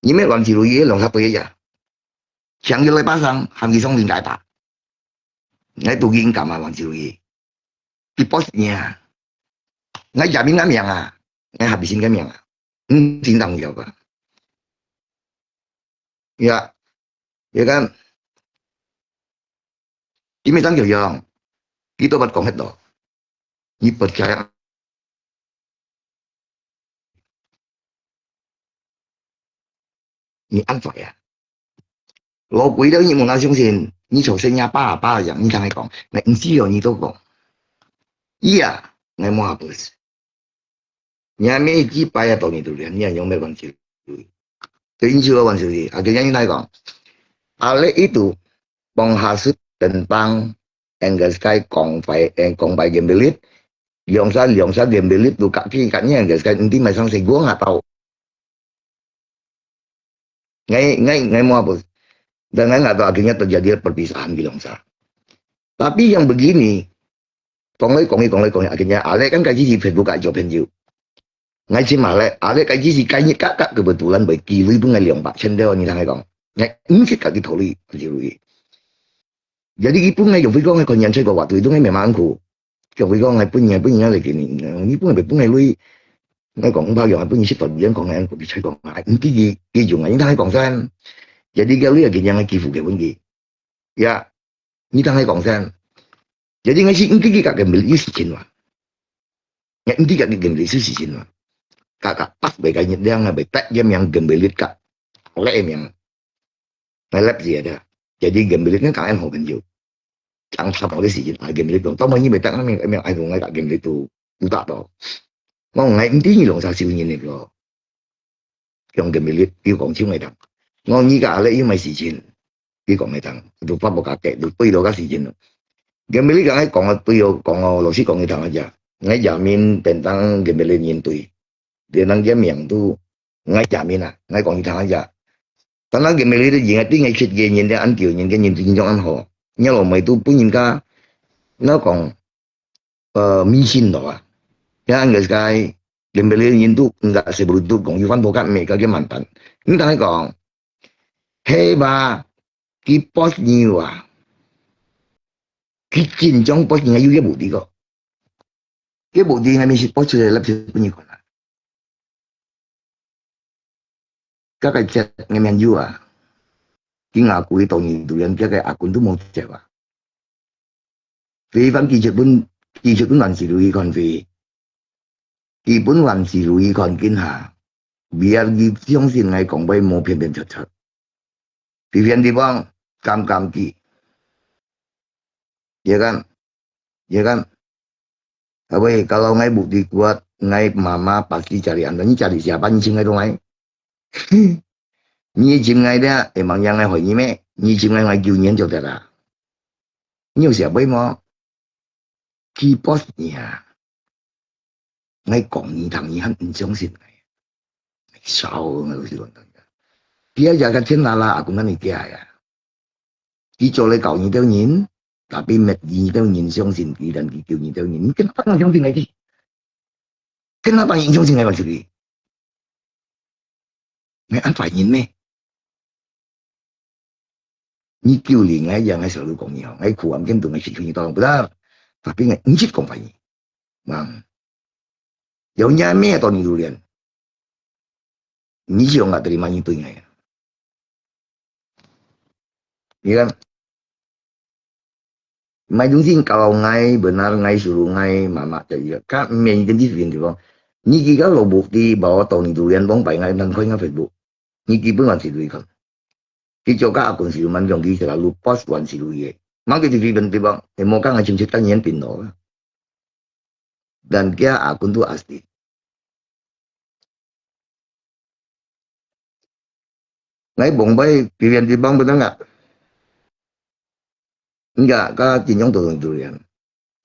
你沒Wan Si Lui，兩三杯呀，想要來巴上，喊佢上零改吧，𠊎都應該嘛，Wan Si Lui，佢boss你啊，𠊎Jaminan命啊，𠊎Habisin个命啊，嗯，真重要啊。 Ya, ya kan? Ini tang yang, kita buat kong head to. Ni percaya. Ni an fai ya. Lo kui da ni muna xiong xin, ni chou sen ya ba ba yang, ni tang kong, na in si yo ni to kong. Iya, ngai mo hapus. Ni a me ki pa ya to ni tu lian, ni a yong me bang ci. Tuin ci lo bang ci, a ke yang ni nai kong. Ale itu, pong hasut tentang English kai kong pai, eh, kong pai gembelit, liang sa, liang sa gembelit tu kaki kat ni English kai, enti mai sang se gua nggak tahu. Ngai, ngai, ngai mo apa. Dan ngai nggak tahu akhirnya terjadi perpisahan bilang sa. Tapi yang begini, kong lai kong lai kong lai kong lai, akhirnya Ale kan kaji si Facebook kat jo penju. Ngai si Malek, Ale kaji si kaji kak kak kebetulan bai kilui pun ngai liang pak, cendel ni tang ngai kong. Ngai, ngai si kak di toli, kaji lui. Jadi,佢分𠊎用佢講，𠊎看人出國話，對，都𠊎慢慢苦。用佢講，𠊎分人，分人來給你，你分𠊎，分𠊎鐳。𠊎講，毋怕用，分你食飯，你講，𠊎講，你出國，𠊎毋知佢，佢用啊，你聽佢講先。Jadi，佢鐳啊，佢樣，𠊎幾乎佢分佢。Ya，你聽佢講先。Jadi，𠊎是毋知佢个，佢咪有事情嘛。𠊎毋知佢个，佢咪有事情嘛。Kakak pas bai kai nyet liang, bai tak dia miang gembelit kak. Lek miang. Ngai lep dia dah. Jadi gembelit kan kangen ho kan yo. Chang chap ho di si jin ai gembelit dong. Tau mai ni bai tak ngai miang ai dong ngai tak gembelit tu. Tu tak to. Ngong ngai mesti ni long sa siu ni ni lo. Yong gembelit tiu kong chiu ngai dang. Ngong ni ka ale yu mai si jin. Tiu kong ngai dang. Tu pa bo ka ke tu pui lo ka si jin. Gembelit ka ngai kong tui yo kong lo si kong ngai dang aja. Ngai jamin tentang gembelit nyin tui. Dia nang dia miang tu ngai jamin ah, ngai kong itang aja. Tanang gembelit tu jing ati ngai chit ge nyin dia an kiu nyin ge nyin tu jing jong an ho. Nya lo mai tu pun nyin ka, na kong, eh, misin to ah. Ya ngai skai gembelit nyin tu nggak sebelum tu kong yu fan bokat me ka ge mantan. Ni tang kong, hei ba, ki pos ni wa. Ki jin jong pos ni yu ge bu di ko. Ke bukti ngai mi sit po chule lap sit punyi kona. Kaka chat ngai mian yu ah. Ki nga kui tong ni duyan kaka akun tu mo chat ah. Tui fan ki chat pun, ki chat pun wan si lui kon fi. Ki pun wan si lui kon kin ha. Biar ki siang sin ngai kong bai mo pian pian chat chat. Pian pian di bang, kam kam ki. Ya kan? Ya kan? Awe, kalau ngai bukti kuat, ngai mama pasti cari anda. Ni cari siapa? Ni cim ngai dongai. Ni cim ngai dia, emang yang ngai hoi ni me. Ni cim ngai ngai kiu nian jauh tiada. Ni siapa mo? Ki pos ni ya. Ngai kong ni tang ni han 唔相信 ngai. Sao ngai lu si luan tang ya. Dia jaga chen lala aku nani dia ya. Ki cho le kau ni teo nyin, tapi met ni teo nyin 相信 ki dan ki kiu ni teo nyin. Kenapa ngai 相信 ngai ki? Kenapa ngai 相信 ngai bang suri? Ngai an fai nyin me. Ni kiu li ngai ya ngai selalu kong ni ho. Ngai kuam ken tu ngai sit ni tolong benar. Tapi ngai nchit kong fai ni. Mang. Yau nya me to ni dulian. Ni siang ngai terima ni tui ngai. Ni kan? Mai dung sin kalau ngai benar ngai suruh ngai mama cari. Ka men kan di fin di bang. Ni ki ka lo bukti bahwa to ni dulian bang pai ngai nan koi ngai Facebook. Ni ki pun wan si lui kan. Ki cho ka akun si man jong ki selalu pos wan si lui ye. Mang ki di fin di bang. Emo ka ngai cim cit kan yen pin no. Dan kia akun tu asli. Ngai bong bai pian di bang benar nggak? Nggak, ka jin yong to dulian.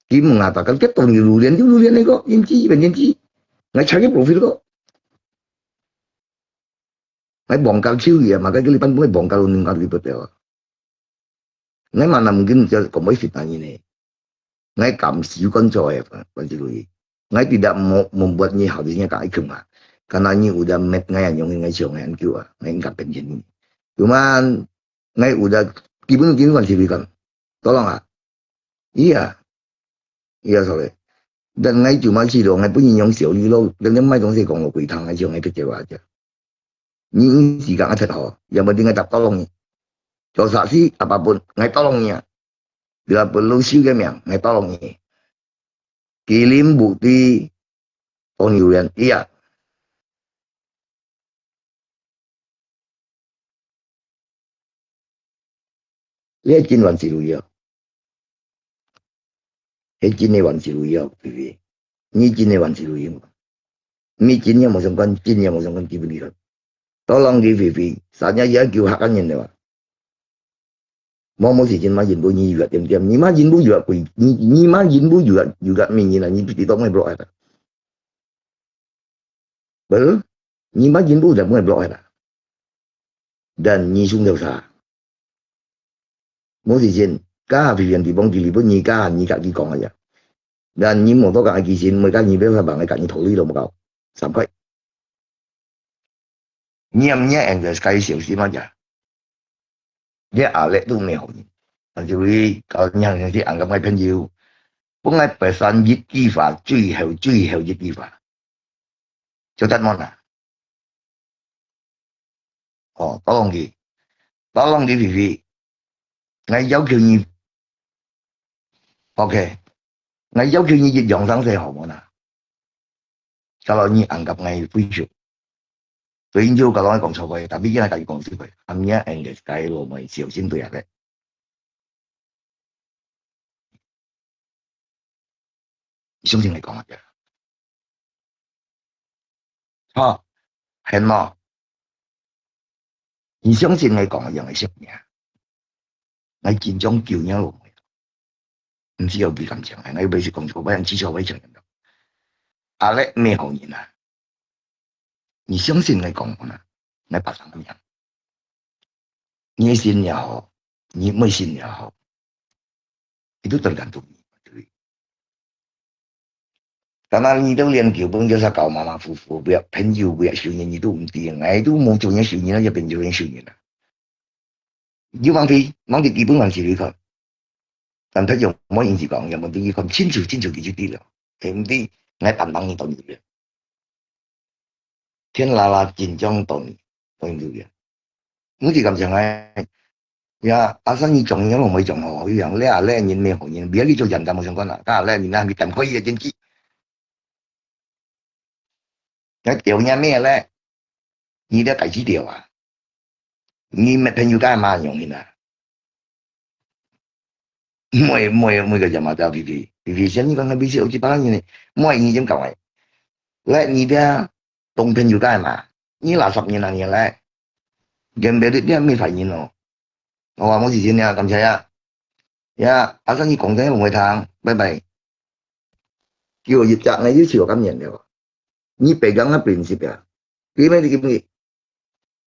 Ki mengatakan ke to dulian, dulian ni ko, inci, ben inci. Ngai cari profil ko. Ngai bongkar ciu ya, maka kili pan ngai bongkar uning kali betul. Ngai mana mungkin kong bai fitnah ni ne. ，𠊎敢死敢做个，阮志偉。𠊎直接問，問你好，你講一句嘛，敢若你有得滅𠊎啊，用𠊎笑𠊎恁久啊，𠊎應該變成你。有嘛，𠊎有得基本基本阮志偉講，tolong啊，iya，iya，sorry。但𠊎就嘛知道，𠊎本人用笑你咯，但你莫總係講落鬼湯，𠊎笑𠊎个笑話啫。 你自家个出好，yang penting𠊎tak tolong你。做啥事apapun，𠊎tolong你啊。Bila perlu siu个名，𠊎tolong你。Kirim bukti pengiriman，iya。你係真還是旅遊？係真个還是旅遊，菲菲？你真个還是旅遊？你真个無相干，真个無相干，基本理論。Tolong你菲菲，三日也叫客家人了啊。無，無時間嘛，人都你越點點，你嘛人都越貴，你，你嘛人都越，越名人啊，你知道咩block啊？Betul？你嘛人都在咩block啊？Dan你想到啥？無時間，加菲菲地方，基本你加你家己講个呀。Dan你無到講个時間，每家你要啥bank，你家己投入都無夠，三塊。你也，你也應該小心啊呀。你阿力都無好人，但是佢搞人去安个朋友，本來百三一句話，最後最後一句話，就得問啊。哦，tolong佢，tolong佢菲菲，𠊎要求你，OK，𠊎要求你一樣生事好無啦？Kalau你anggap𠊎會輸，所以你就kalau𠊎講錯話，tapi佢家己講對話，阿明應該該落尾小心對啊咧。相信𠊎講个。好，係無？你相信𠊎講个樣个性命，𠊎緊張救你落尾。 毋係有幾感情，𠊎又毋係講錯話，至少𠊎承認到。阿力無好人啊，你相信𠊎講个啦，𠊎擺上个名。你信也好，你毋信也好，佢都當然同意，對不對？但係你都連基本叫啥搞馬馬虎虎，不要朋友，不要仇人，你都毋知，𠊎都無做人仇人，那就變做人仇人了。 你望佢，望佢基本還是你看。但佢又毋好意思講，也問題佢看清楚清楚佢就知了。係毋知，𠊎擔當你當然了。天啦啦，緊張當然，當然了。毋係感情个，呀，阿三你講嘢攏會講好，有樣，你啊，你人無好人，不要去做人家無相干啦，啊，你人啊，你等可以个經濟。 該條命咩咧？你這家己條啊！你乜朋友該嘛用你啊？每每每個人嘛都要皮皮皮皮，像你講个皮皮，有幾百人呢？每你先講哎，來，你這當朋友該嘛？你垃圾人啊你來，跟別人這沒反應哦。我話無時間了，感謝呀。呀，阿三你講真話會聽，拜拜。 叫一隻𠊎就笑感人了。你白講个prinsip啊，你咩你今日，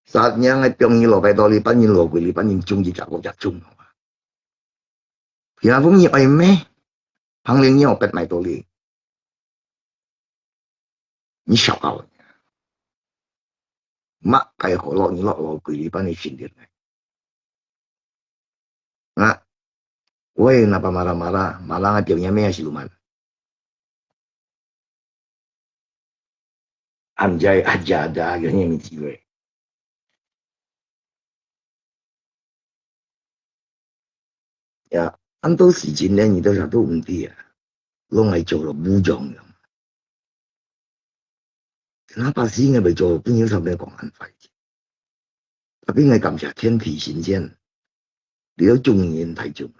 三日𠊎放你落擺到你，半日落鬼，你半日中一隻，五隻中。平安風你愛咩？旁人你有白買到你，你笑到。麼个好落你落落鬼，你半日心裡來。 啊，喂，napa marah-marah，marah个條命咩係luman。Anjay aja ada，有咩機會？呀，恁多事情呢，你都啥都毋知啊，攏愛做到武裝个。 Kenapa sih𠊎會做朋友上面講恁壞？Tapi𠊎感謝天地神仙，了眾人大眾。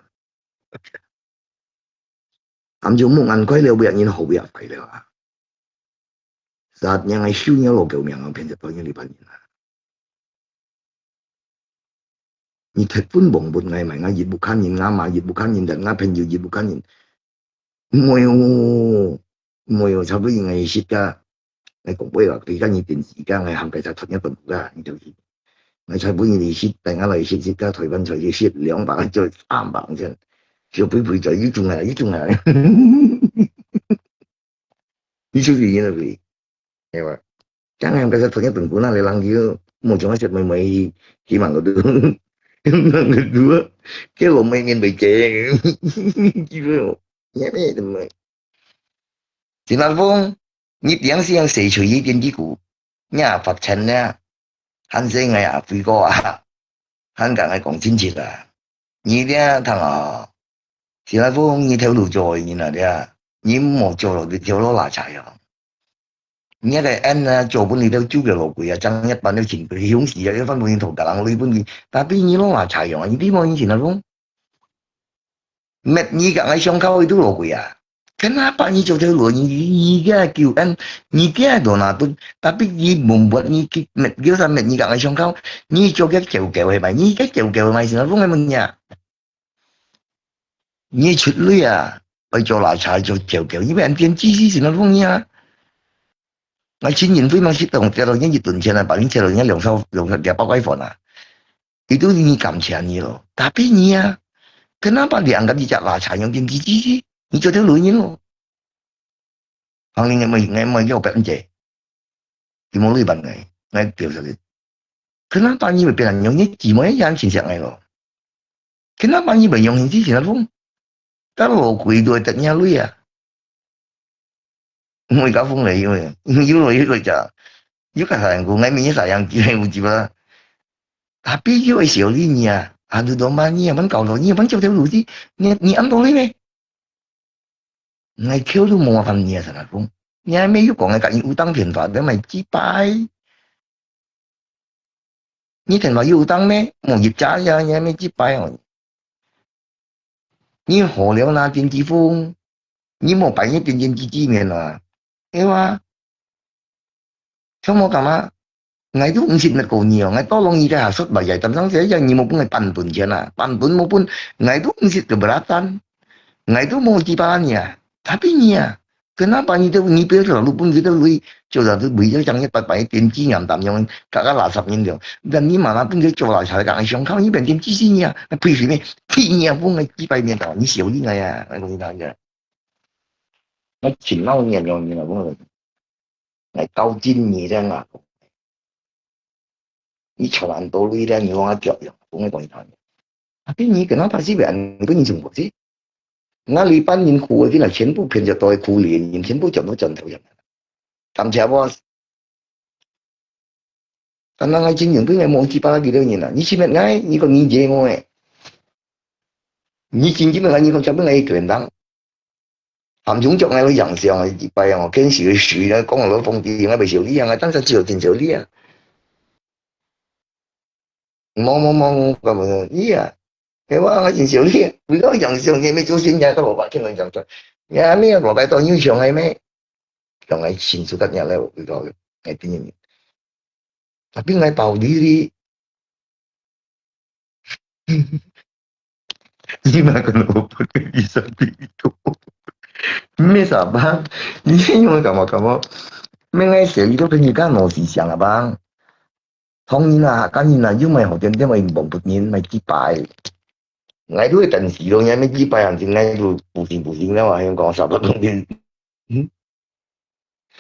俺就目眼開了，別人好別壞了啊。Saatnya𠊎收了老狗命啊，騙得朋友你半人啊。 你忒分忘本，𠊎買𠊎一屋下人，𠊎媽一屋下人，但𠊎朋友一屋下人。毋會哦，毋會哦，差不多應該識个。𠊎講話啊，佢家己電視，佢家己行街才突然間个，你就去。𠊎差不多應該識，但𠊎來識，識个台灣才識，識兩百，就三百先。就肥肥仔，又中啊，又中啊。你出去，你那肥，係吧？ Jangan kata tanya tengku na lelang dia, mau cuma set mai mai himang tu. Himang kedua, ke lo mai ngin bai ceng. Gitu. Ya ni teman. Sinalfong, ni tiang siang sei chui yi tian kiku. Nya fat chen nya. Han sei ngai a fui ko a. Han ka ngai kong chin chit a. Ni dia thang a. Sinalfong, ni theo lu chui ni na dia. Ni mo chui lo di theo lo la chai a. 你个恩啊，做分你兜酒个老鬼啊，正一般了情，雄死啊，一番分你头家人累分你，tapi你老啊，茶样啊，你知无？你前头讲，搣你个爱上口，伊都老鬼啊。Kenapa你做条路，你你个救恩，你个多拿分，tapi你无buat你去搣，叫啥搣你个爱上口，你做个救救系咪？你个救救系咪？前头讲个问题啊。 你出来啊，愛做拉茶做調教，你愛變知識先得風啊。𠊎前年非常識同跌落一一頓錢啊，把你跌落一兩手兩手跌包該份啊。佢都你感謝你咯，tapi你啊，kenapa你angkat你隻拉茶用變知識？你做條路人咯。 Hang ni ngai mai ngai mai yau pek nje. Di mo lui ban ngai, ngai piu sa. Kenapa ni bai pian nyong ni di mo yang chin siak ngai lo? Kenapa ni bai nyong ni chin siak lo? Ta lo kui dua tak nya lui ya. Moi ka fung lai yau, yau lo yau lo ja. Yau ka sayang ku ngai mi sayang ki hai uji ba. Tapi yau ai siau li ni ya. Aduh domba ni ya, man kau lo ni ya, man chau tau lu ji. Ni ni am to lui me. Ngai kêu lu mo fan ni ya sana kung. Ni ai me yu kong ngai ka ni utang phiền phá de mai chi pai. Ni phiền phá yu utang me, mo yip cha ya, ni ai me chi pai oi. Ni ho liao na tiên chi fung. Ni mo pai ni tiên tiên chi chi mian a. Ewa. Chong mo kama. Ngai tu msit met ko ni o, ngai tolong ni ka hasut ba yai tam sang sia ya ni mo pun ngai pan tun sia na, pan tun mo pun ngai tu msit keberatan, ngai tu mo ci pa ni a, tapi ni a, kenapa ni tu ni pil lu pun kita lui, coba tu bui tu jangan pat pai tin ci ngam tam yang, kaka la sap ni tu, dan ni mana pun kita coba sa kang siang kau ni ben tin ci si ni a, na pui si ni, pui ni a pun ngai ci pai ni tau, ni siau ni ngai a, ngai ko ni tau ya. Ngai chin mau ni yang ni na pun. Ngai kau jin ni le nga. Ni chau an to lui le ni wang a tiap yang, kong ngai kong ni tau. Tapi ni kenapa sih be an ni pun ni jung ko sih? Ngai lui pan ni ku, ni na 全部骗着都苦脸，你全部转都转头样。感谢我。Tanang ngai jin yung pun ngai mo ci pa lagi le ni na. Ni si met ngai, ni ko ni je mo eh. Ni jin jin ngai ni ko chau pun ngai kuen dang. 含中足𠊎會影相啊，一擺哦，見時會水啊，講落風景啊，袂少你啊，但是只有真少你啊。無無無，我講你啊，係話𠊎真少你啊，為了影相，你咪做先呀，個老闆聽人講出，你阿妹啊，老闆當有相係咩？當𠊎先出得人了，為了𠊎聽人。Tapi ngai tahu diri. Ni makan apa pun bisa itu. Mesa bang, ni yung kamu kamu. Mengai seri tu kan juga no si siang abang. Thong ni na kan ni na yung mai hotel dia mai bong put ni mai kipai. Ngai tu kan si lo nya mai kipai ang tin ngai tu pusing pusing na wa yung kong sabat pun din.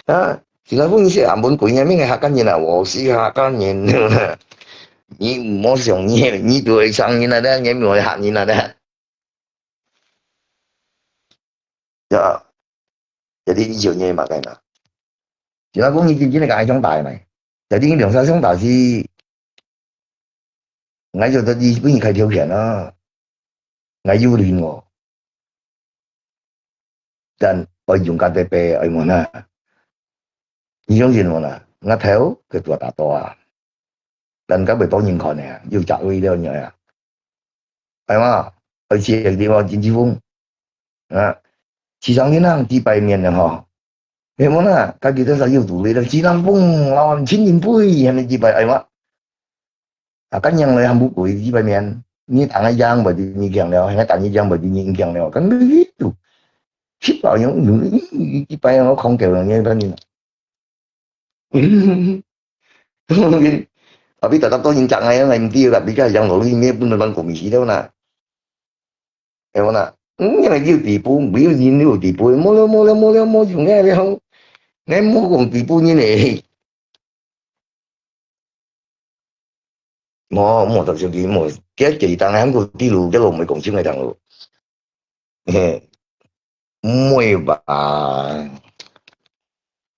Ha, Singapore你是俺本鬼，你明个客家人啊，我是客家人。你莫想你，你都会上人啊的，你莫会客人啊的。Ya, jadi你就你嘛该嘛。Singapore你真正个爱上大嘛，jadi你两三上大是，ngai就得你分你开条件啊，ngai有零哦。Dan愛用家己白愛問啊，你相信我啦，我頭佢做大多啊，但佢袂幫人看的啊，又假位了你啊，係嘛？而且你話經濟風啊，市場你能幾百年了哈， 你問啊，家己都是有道理的，只能講，老人青年輩，還没幾百，哎嘛。啊，kan yang le hambu kui幾百年，你打个樣不就你讲了，还打你样不就你讲了，kan begitu。七百年，一百年我空掉了，你看你。Tapi tetap tu yang cakap yang lain dia, tapi kan yang lalu ini pun memang komisi dia na. Eh, mana? 嗯，因為有地步，沒有人有地步，無了，無了，無了，無用了了。𠊎無講地步人咧。無，無，到時無，該幾當然個地路，該路毋會講清个當路。嘿，毋會吧？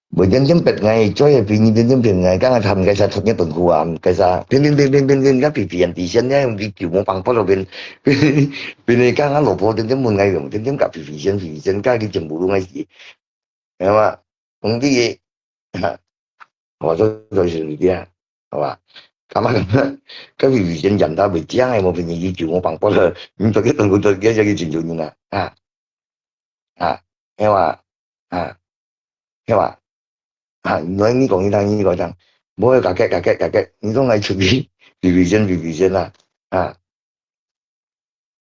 每天天別个，做嘢比你天天別个，剛剛他們該啥出一頓苦啊，該啥，天天天天天天，該比別人底線呢，用地球無放不了邊，邊，邊个剛剛老婆天天問𠊎用，天天甲比比先比比先，甲佢全部都愛死，係嘛？講啲嘢，哈，我做做事你聽，好吧？感覺感覺，甲比比先講到袂講个，無變成地球無放不了，你做个東西做个叫佢全球人啊，啊。 啊，係嘛？啊，係嘛？啊，你講你聽，你講聽，無愛加激加激加激，你講愛出去，比比先比比先啊，啊，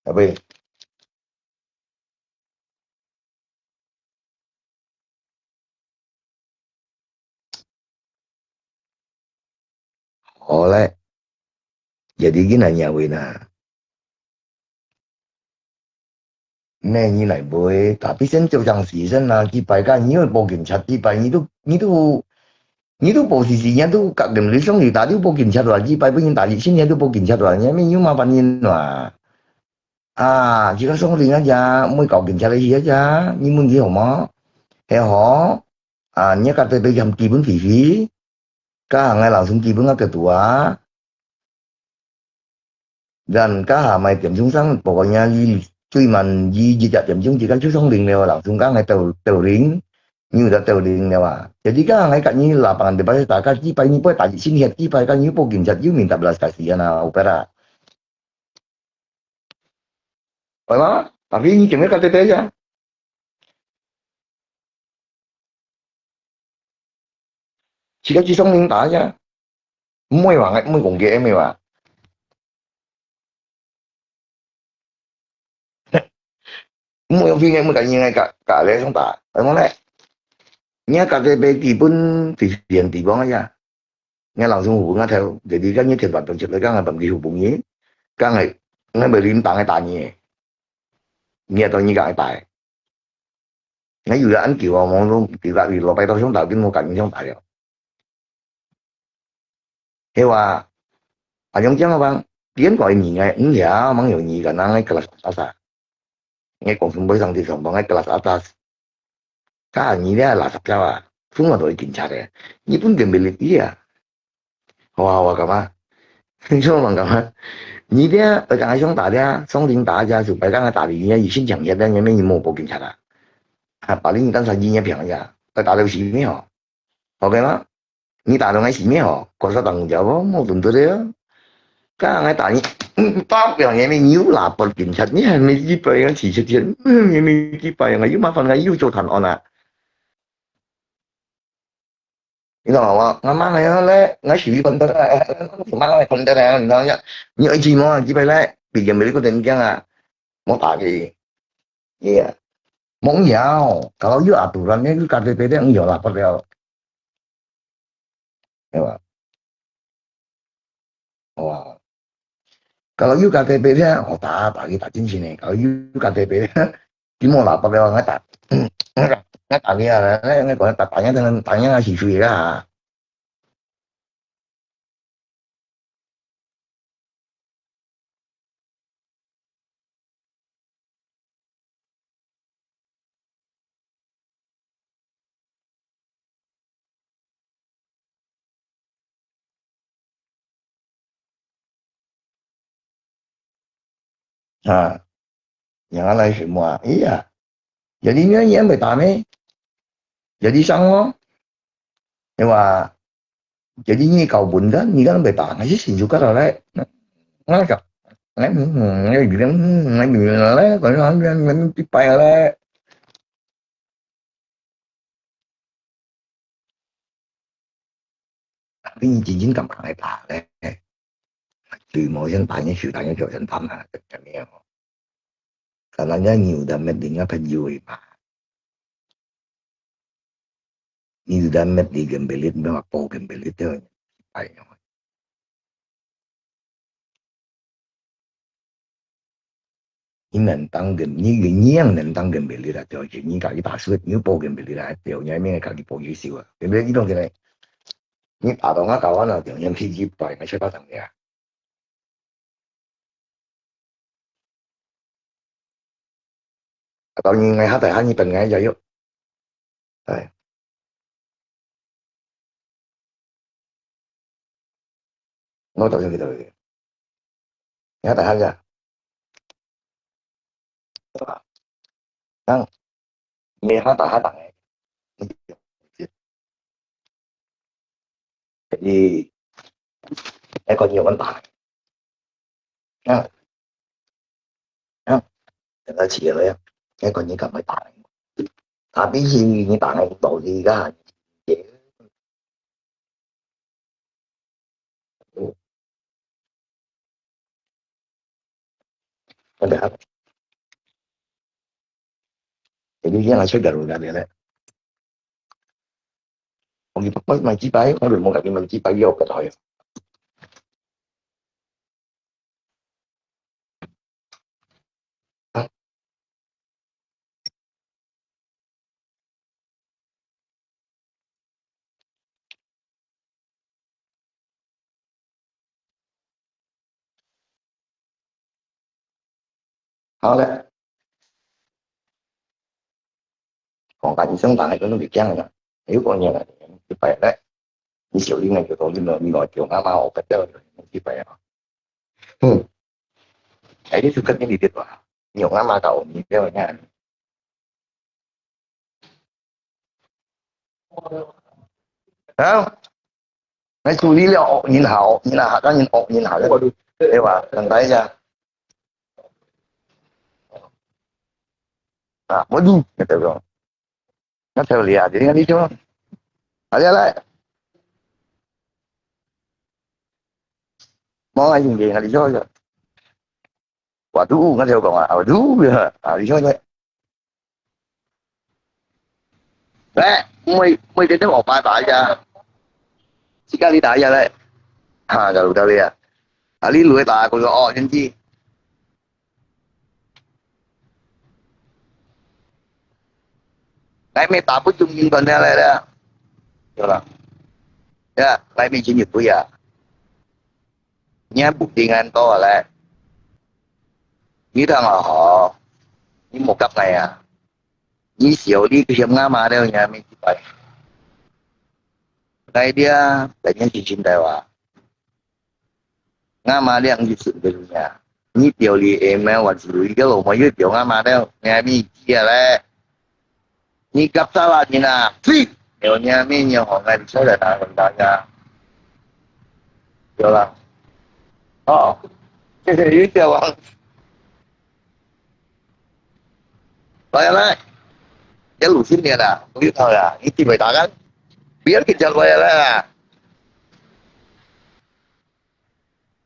阿伯，好咧，也係今日夜晚啊。 咩你來買，tapi先做上時先啊，幾擺个你又報警察，幾擺你都，你都，你都報時時，你都甲人哋上去打，你都報警察啦，幾擺分人打你，先你都報警察啦，你咩又麻煩人啦。啊，這個送人啊，這，毋會搞警察个事啊，這，你問佢好無？係好，啊，你甲佢俾佢基本費費，甲行个老師基本个得度啊。 Dan kaha mai tiêm chhung sang, pokoknya你最慢你一隻點鐘之間就上零了，老師講个到，到零，你有得到零了啊。Jadi kaha ngai kat你lapangan depan saya takat, di pai ni poi tadi sini hati pai kan you pogin chat you minta belas kasihan ah, opera. Oi ma, tapi ni kena kata dia aja. 自家去上網打一下。毋會話，毋會講佢，毋會話。毋會用邊个，毋會甲人个甲，甲你上打，係無咧？你啊，甲這邊基本最遠地方个呀。你老師傅分我頭，就是講你天天放出來，講个放佢好朋友，講个，𠊎袂領當个打你个，你也當你講个打个。 𠊎有个恁久啊，我都，佢个，佢老伯到上大，佢無甲你上大了。係哇，啊，用這樣个方，別人講你个，嗯，呀，mang有你个，那个kelas atas啊。𠊎講全部上去上班个kelas atas。Kaha你這垃圾票啊，分我都係警察个，你分佢袂入去啊。 好啊，好啊，感覺。你做麼感覺？你這，呃，剛才想打的啊，上零打一下，就白剛才打的，人家已經搶劫了，你們有沒有報警察啊？啊，把你當成人家騙一下，要打到死沒有？OK嗎？你打到該死沒有？可是打人家不，沒準備的啊。剛才打你，嗯，打不了，你們有啦，報警察，你還沒幾百元，幾十千，嗯，你們幾百元啊，又麻煩啊，又做探案啊。 你知道嗎？我媽來了嘞，我屬於คนเดียว嘞，我媽來คนเดียว嘞，你知道嗎？你愛去嗎？去ไปเลย bigyan balik ko din kaya nga. Mau tayo. Iya. Mau yaw. Kalau you aturan niya, you K T P niya, ang yaw lapad yaw. Di ba? Wah. Kalau you K T P niya, oh, ta, pagi ta chin chin eh. Kalau you K T P niya, di mo lapad yaw, nga ta. Nga ta niya, nga ko ta tanya dengan tanya nga si Sui lah. 啊，然後來什麼啊？哎呀，jadi你也袂打咩？Jadi sang哦，對吧？Jadi你搞混蛋，你敢袂打？還是先就搞到來，那個，那，嗯，那，那，那，那，那，那，那，一百啊嘞。 你真正敢敢來打咧？對無？像打你手，打你手，真棒啊！怎麼樣？Karena你有得滅人家朋友的嘛，你有得滅你跟別人，沒有報跟別人的，哎呀！你能當跟，你，你也能當跟別人來調解，你家己打輸，你又報跟別人來調，你還沒家己報優秀啊，對不對？你懂這個？你打到我搞完了，調，你脾氣不好，你吃巴掌的啊。啊，當然，我還得喊你等我一下喲。哎。 我到底去到位？你看大漢呀，對吧？人你看大漢人个，你愛看你有無打。啊，啊，等到起來了，愛看你敢會打。打比起你打个道理个。 Jadi dia ngasuh garu garu le. Ogi pakoi mai cipai, kalau mau kaki mai cipai yo kata yo. Hao le. Kong ka iseng tang ai kono bikiang na. Ayo ko nia na. Di pai le. Ni siu ling ai ko ni no ni no kio nga ma o ka teo. Di pai a. Hmm. Ai ni sukat ni di tua. Ni nga ma ka o ni teo nia. Ha? Ngai suli liao, ok, nyin hao, nyin hao, nyin ok, nyin hao. Ewa, nang tai ja. Ah, waduh, kata ko. Ngai teo lia, jadi ngai dijo. Alia lai. Mau ngai jing ngai dijo ja. Waduh, ngai teo ko, ah, waduh, ya. Ah, dijo ja. 來，每，每日都學拜拜呀。自家你打呀來。哈，就到這啊。啊，你來打，佢個哦，先知。來，沒打不中，應該來了。有了。呀，來，沒錢就不要。你還不平安多嘞。你當好好，你莫夾來呀。 你小你个嫌阿媽了，你還没去拜。Ngai dia, banyak cicing tawa. Nga ma liang di sun dunia. Ni tiao li email wan sulu ida lo mo yu tiao nga ma liang, ni ami cia le. Ni kap sala ni na, fi. Nyo ni ami nyo ho ngai di sala na ngon ta ya. Yo la. Oh. Yu tiao wang. 來啊來，這路線了啦，不用跑啦，一定會打กัน，不要緊張，來啊來啊。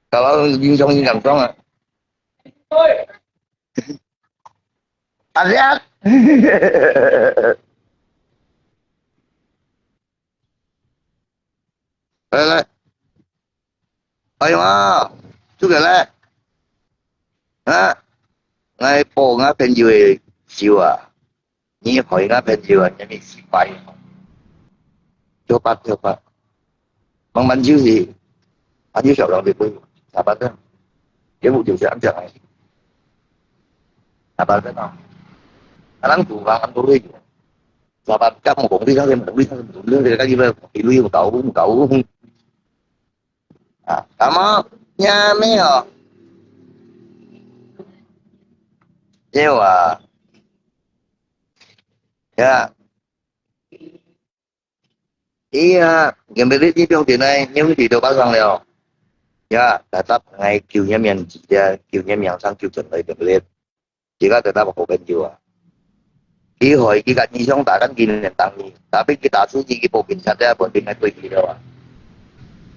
Kalau英雄你敢上啊？阿亮。 來來，哎呀媽，做个咧，啊，𠊎保𠊎朋友个手啊，你害𠊎朋友啊，你咪失敗。跳吧跳吧，慢慢就是，啊，你小人就不，咋办呢？也不就是恁樣啊，咋办呢？啊，人赌啊，人都会有。 Sabat ka mo kong di ka mo di ka mo di ka di ba ilu yung tao yung tao. Ah, kamo, nyami ho. Ewa. Ya. Iya, gambelit ni piong tinai, nyum di do pasang leo. Ya, tatap ngai kiu nyam yang dia, kiu nyam yang sang kiu chen lai gambelit. Kita tetap hoping jua. Ki hoi ki kat ni song ta kan ki nen tang ni. Tapi kita su ki ki po kin chat ya po tin ngai tui ki lo.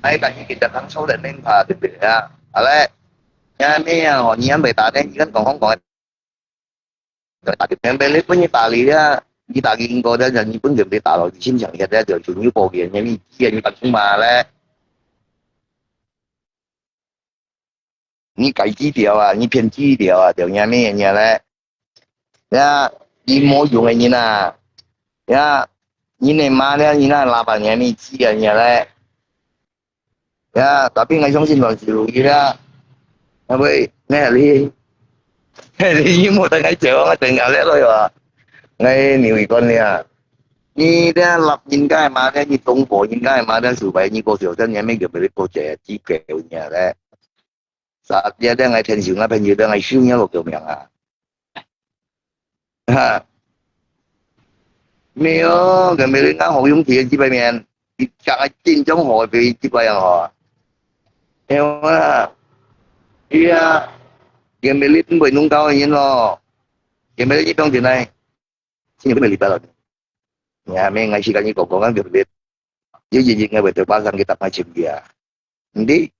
Ai kan ni kita kang sau den neng pa de ya. Ale. Ya me ya ho ni an bai ta den ki kan kong hong kong. Tapi member le pun ni ta li ya. Ki ta ki ing ko da jan ni pun de ta lo ki sin chang ya da jo chu ni po ki ni mi ki ni ta chung ma le. 你該低調啊，你偏低調啊，調你咩人咧？呀，你無用个人啊，呀，你个媽咧，你那喇叭你咩知啊，你咧？呀，tapi𠊎相信還是有个啦，因為𠊎你，你無得𠊎走，𠊎等下咧咯呀，𠊎你會講你啊，你咧立人家个媽咧，你東坡人家个媽咧，subai你過小生，你咩叫佢過姐，只狗你咧。 Saat dia dia ngai tensiun ngai penyu dia ngai siu nya lo kêu miang ah. Ha. Mio, kami rin ngai hok yung tia jibai mian. Di chak ai tin jong ho pe jibai yang ho. Eo na. Iya. Kami rin bui nung kau yin lo. Kami rin itong tinai. Sini kami lipat lo. Ya, me ngai si kani kong kong kan kami rin. Ye ye ye ngai bui tu pasang kita macam dia. Hindi.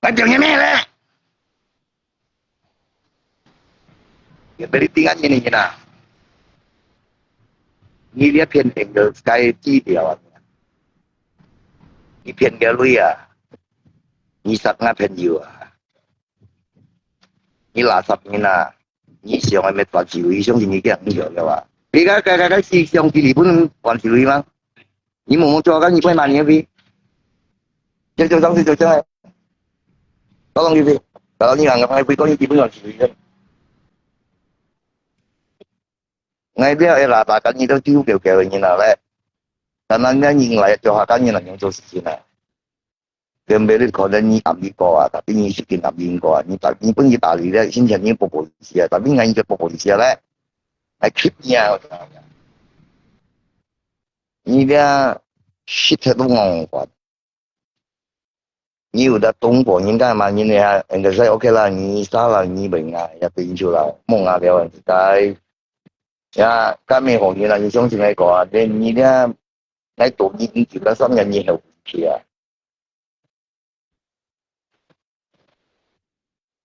Macam ni me le. Kami rin tingan ni ni na. 你這片定著該低調啊！你騙个鐳啊！你殺𠊎朋友啊！你垃圾人啊！你想愛滅法治，你相信你這樣有了啊？你該該該該是想去日本法治嗎？你摸摸抓，看你會罵你的。就就上次就這樣，到上次，到你兩個，我會講你日本法治。 Ngai bia e la ta kan ni to tiu kêu kêu ni na le. Karena ni ngai cho ha kan ni na yang cho si na. Kembali kau dan ni ambil kau ah, tapi ni sikin ambil kau ah. Ni tak ni pun kita lihat sini ni populasi ah, tapi ngai ni populasi le. Ai kip ni ah. Ni dia shit tu ngong kuat. 你有得東坡人家嘛，人家應該係OK啦，你殺了你本啊，也對你就啦，夢啊了啊，你該呀，該沒好人啦，你相信那個啊，連你這來多你你就該三年你還有去啊。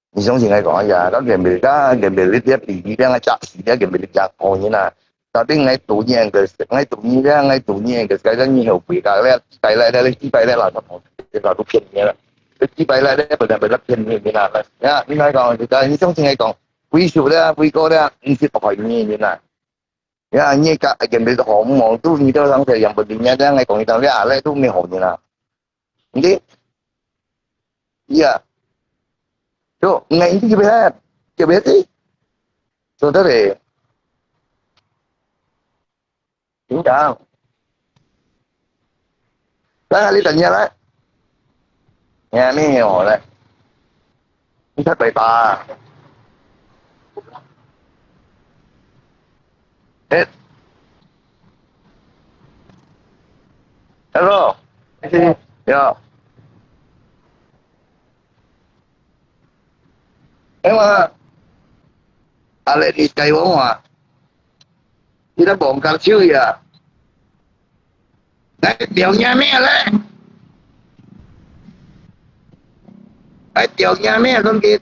你相信𠊎講呀，該原本該原本你這比你這个假死，這原本你假好人啊。Tapi𠊎讀你个，𠊎讀你這，𠊎讀你个，該个你後悔个，你幾百來，你幾百來啦，什麼，這个都騙你了。你幾百來，你本來本來騙你的啦。呀，你來講，你相信𠊎講，為數的，為個的，你是不可以你的啦。 Ya，你个原本好無，都你到上頭，原本人家這樣來講一道，你啊，來都沒好人啊。你，呀，就，你，你，你，你，你，你，做得嘞。你講。 來啊，你等一下來。哎呀，沒有了。你太北吧。哎。Hello。你好。哎，我，啊，你，你該我話。 你都望角手呀？來，聊你咩咧？來，聊你咩，兄弟？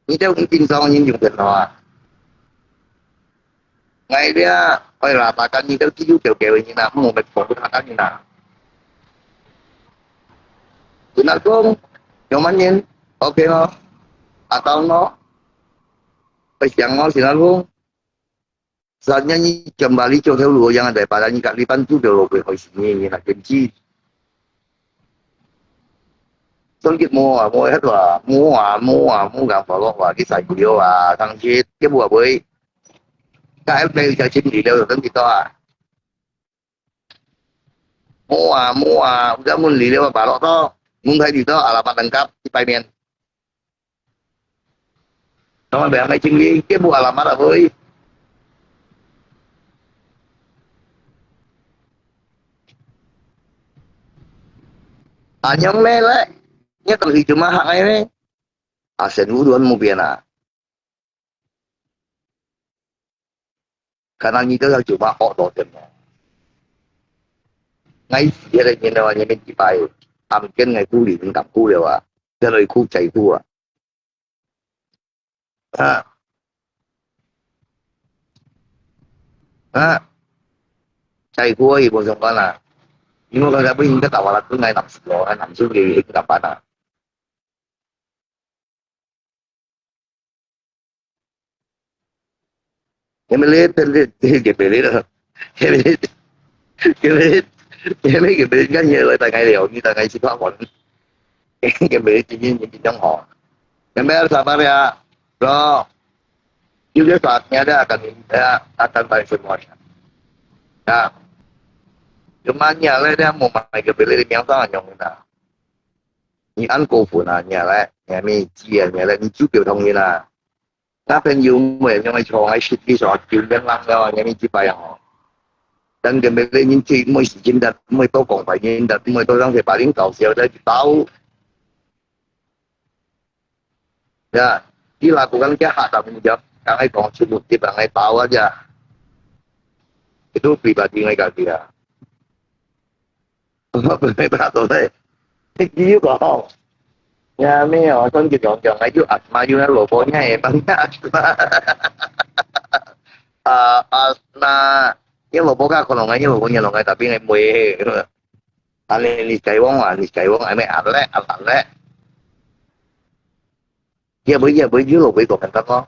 你兜毋緊張，你用電腦啊？ Ngai dia, oi lah, takan ni tau tiu kêu kêu ni na, mu met phong takan ni na. Tunat kong, yung man yin, okay mo, atau mo, oi siang mo, sinat kong. Saatnya ni kembali cho theo luo yang ada pada ni kat lipan tu kêu lo kwe hoi sini ni na kimchi. Songkit mo a, mo het wa, mo a, mo a, mo gang pa lo wa, ki sai ku yo a, tang chit, ke bua bui. Ka em pe ka chim li leo, tang ki to a. Mo a, mo a, udah mun li leo ba lo to. Mun thai di to, ala pa tang kap, ki pai mien. Tama ba, ngai chim li, ke bua ala ma la bui. Anyong me le, nya tang hi cuma hak ai me. Asen u duan mu pian a. Kana ni tau cuma ok do tem. Ngai si le ni le ni me ti pai. Am ken ngai ku li ni kam ku le wa. Te loi ku chai ku wa. Ha. Ha. Chai ku i bo song kana. 因為佢本身个大話啦，佢愛南樹咯，愛南樹个一个辦啊。佢咪你，佢咪你，佢咪你，佢咪你，佢咪你，佢咪你，跟住你大家聊，你大家一起發文，佢咪你今天你今天好，佢咪sabar ya，bro。 有个啥，你ada akan, ya, akan bayar semua. Ya. Cuma你咧，你莫買个别个名上用啦。你安过分啊，你咧，你咪知啊，你咧，你就给同意啦。那朋友们用来从来是你说就两lang了，你咪几百样哦。但个别个人去，每时间的，每多讲白人的，每多让些白人搞笑的，包。 Ya, di lakukan kaya hak tak menjawab. Ang ay kong sumutip ang ay tawa dia. Itu pribadi ng kaya. Apa ba to eh? Hindi ko. Ya, may o, son kita yung yung ayo at mayo na lobo niya eh. Bang asma. Ah, asma. Yung lobo ka, kung nung yung lobo niya, nung tapi ngay mo eh. 但係你計往啊，你計往係咪阿叻阿阿叻？也會也會有落會講緊得咯。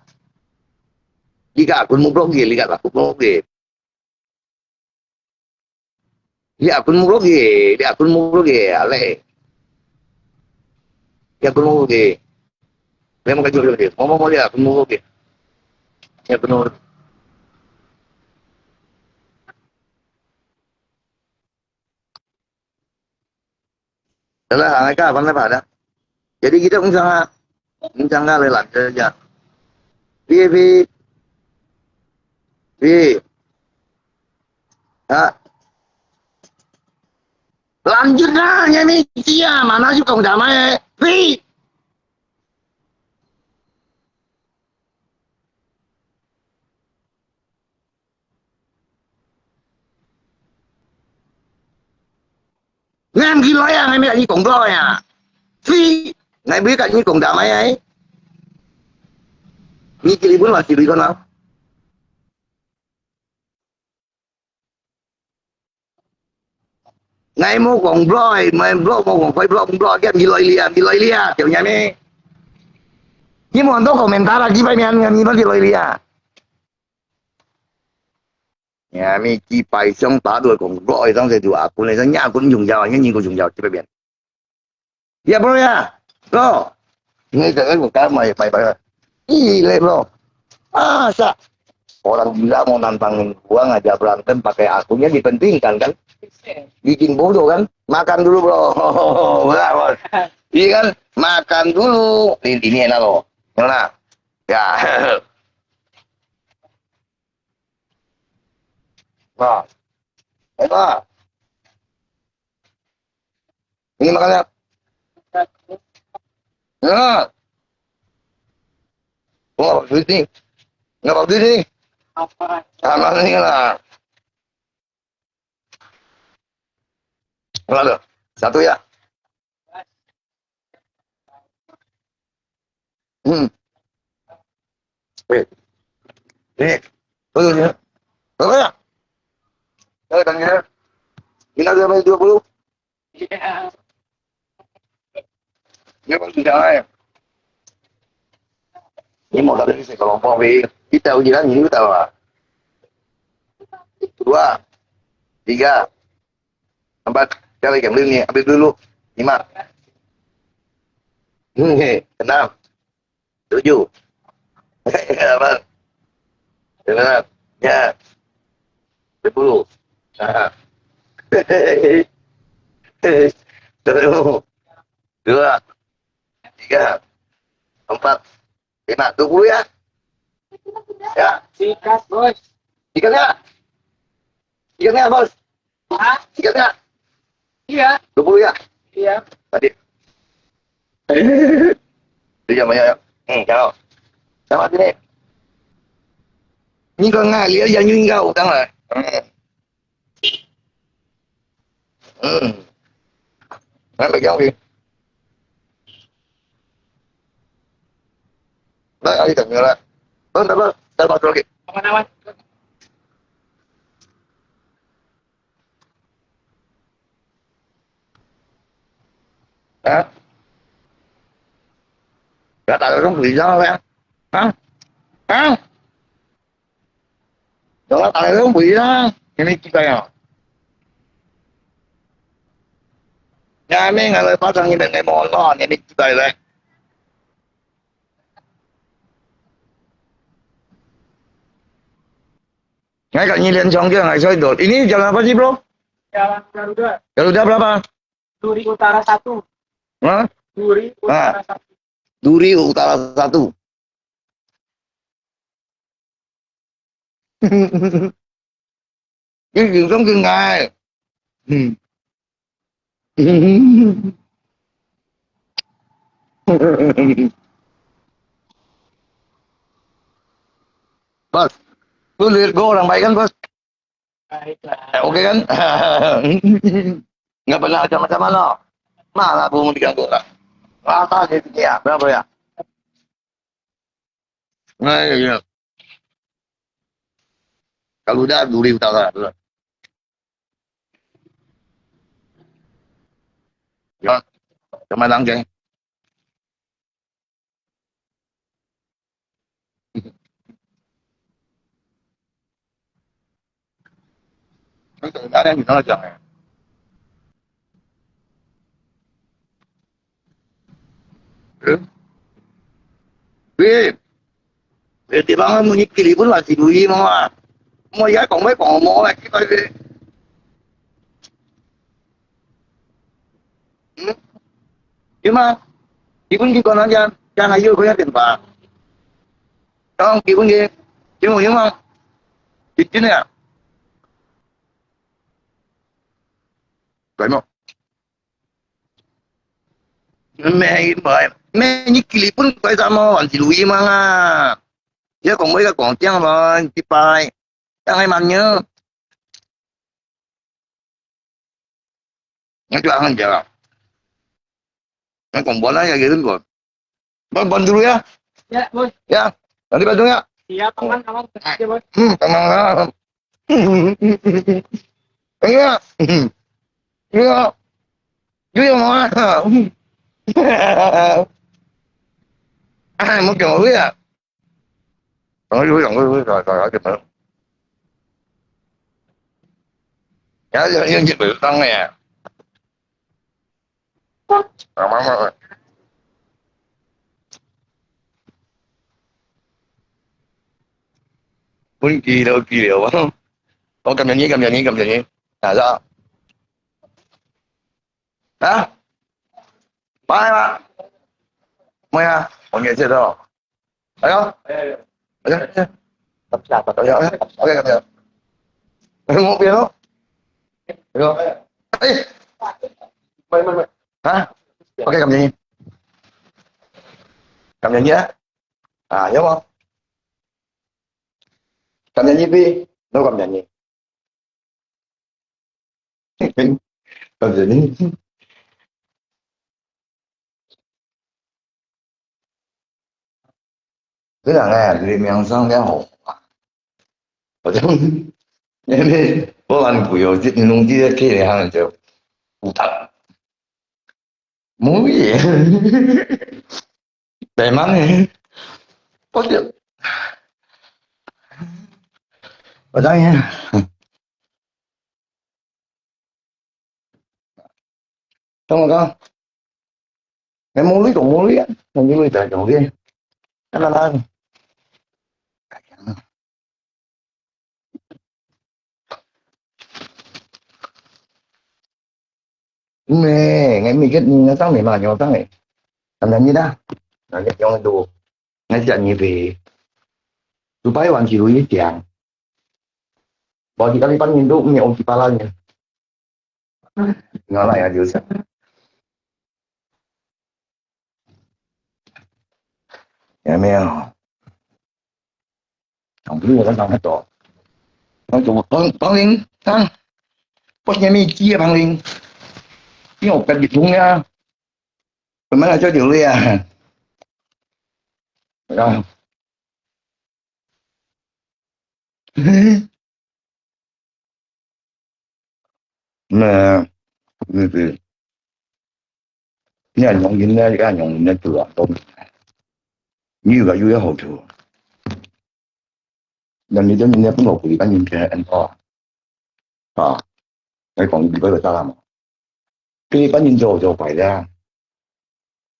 你个阿公冇落去，你个阿公冇落去。你阿公冇落去，你阿公冇落去，阿叻。你阿公冇落去。你有冇計做落去？冇冇冇，你阿公冇落去。你阿公冇落去。Dala, ang ay ka, pandai pa da. Jadi kita kung saan, kung saan ka, lelang ka dyan. Pi, pi. Pi. Ha? Lanjut na, niya ni Tia, mana si kong damay eh. Pi. Ngan gila ya, ngai mi ni kong bro ya. Si, ngai bi ka ni kong damay ai. Ni kili bun wa kili ko na. Ngai mo kong bro ai, mai bro mo kong koi bro bro kia mi loi lia, mi loi lia, kiu nya mi. Ni mo ando komentar lagi bai mi an mi loi lia. Ya, mi ki pai siang ta du kong bro ai sang se du akun ai sang nya akun yung yao, nya ni ko yung yao, kiu bai bian. Ya bro ya, bro. Ni sa ko ka mai pai pai. Ih le bro. Ah sa. Orang gila mau nantang orang aja berantem pakai akunnya dipentingkan kan. Bikin bodoh kan. Makan dulu bro. Benar bos. Iya kan. Makan dulu. Ini ini enak loh. Mana? Ya. Nah. Enak. Ini makannya. Ya. Oh, duit ni. Nggak apa duit ni. Sama ni lah. Ada. Satu ya. Hmm. Eh. Ni. Betul ya. Berapa ya? Saya tanya. Ini ada dua puluh. Iya. Dia pasti jangan. Ini mau dari si kelompok B. Kita ujian ini tahu lah. Dua, tiga, empat. Cari yang ni, habis dulu. Lima. Hmm, enam. Tujuh. Apa? Enam. Ya. Sepuluh. Ah. Satu. Dua. Tiga. Empat. Lima. Dua puluh ya? Ya. Sikat, bos. Ikannya? Ikannya, bos? Hah? Ikannya? Iya. Dua puluh ya? Iya. Tadi. Itu ya, banyak ya. Hmm, kalau. Sama sini. Ni kau ngai, dia yang ni kau, tang lah. Hmm. Hmm. Ngai bagi aku. Ngai, ada tak ngai lah. Bang, tak apa. Tak apa, lagi. Aman, aman. 啊？不要打得动回家了呀？啊？啊？有了打得动回家，你们几个呀？你还没来发生你们的摩托，你们几个人？Ngai kat ni lian chong ke ngai soi dot. Ini jalan apa sih, bro? Jalan Garuda. Garuda berapa? Duri Utara satu. Hah? Duri Utara satu. Duri Utara satu. Ini langsung ke ngai. Hmm. Bos, boleh go orang baik kan, Bos? Baiklah. Eh, oke kan? Nggak pernah macam-macam, no? Mana pun diganggu lah. Rata je dia, berapa ya? Nah, iya. Kalau dah duri utara tu lah. Ya, sama lang je. 你等一下，你跟我讲哎。嗯？喂，这地方我们一个礼拜来几回嘛？我也讲没讲没来，几个月。 嗯？有吗？你问你讲那家，家还有个电话。然后你问你，有没有吗？你真的啊？对吗？没没没，你给你本来什么，还是录音吗？啊？你要讲我要讲这样吗？你拜，这样还蛮牛。 Ngan tu ang dia. Ngan kong bola ya gitu kong. Bang bang dulu ya. Ya, bos. Ya. Nanti bantu ya. Siap, aman, aman. Ya, bos. Hmm, tenang lah. Iya. Iya. Iya, mau. Ah, mau kemana ya? Ang yu yang yu sa sa sa sa. Ya ya ya ya tang ya. Mama. Pun kilo kilo. Oh, kamyang ni, kamyang ni, kamyang ni. Nasa? Ha? Mai ma. Mai ah. Ong ye che to. Ayo. Ayo. Ayo. Ayo. Ayo. Ayo. Mo bien no? Ayo. Ai. Mai mai mai. Ha? Okay, kamyang ni. Kamyang ni ah. Ah, ya mo. Kamyang ni pi. No kamyang ni. Kamyang ni. Cái thằng này thì mình sang cái hổ. Ở trong nên đi có ăn của yo chết nung kia kia này hàng cho u tặc. Mũi. Để mắng này. Có chuyện. Ở đây nha. Tong ko, ngai muli tong muli ah, ngai muli tong muli. Kana na. Meh, ngai mi ket ni ngai tang ni ma nyo tang eh. Tang ni da. Ngai ket yong du. Ngai ket ni pe. Dubai wan ki lui tiang. Bao ki kali pan ni du mi ong ki pala ni. Ngalai aja sa. Ya meh. Ang dulu kan tang to. Ang tu pang pang ling tang. Pas ni mi kia pang ling. Ni ok kan di tung ya. Pemana cho dulu ya. Ya. Nah, gitu. 你看農民呢，你看農民呢，做啊，都，你有个有个好處。那你这明天不能回，赶紧去安到啊。啊，来讲，你不要打嘛。给你赶紧做就坏了啊。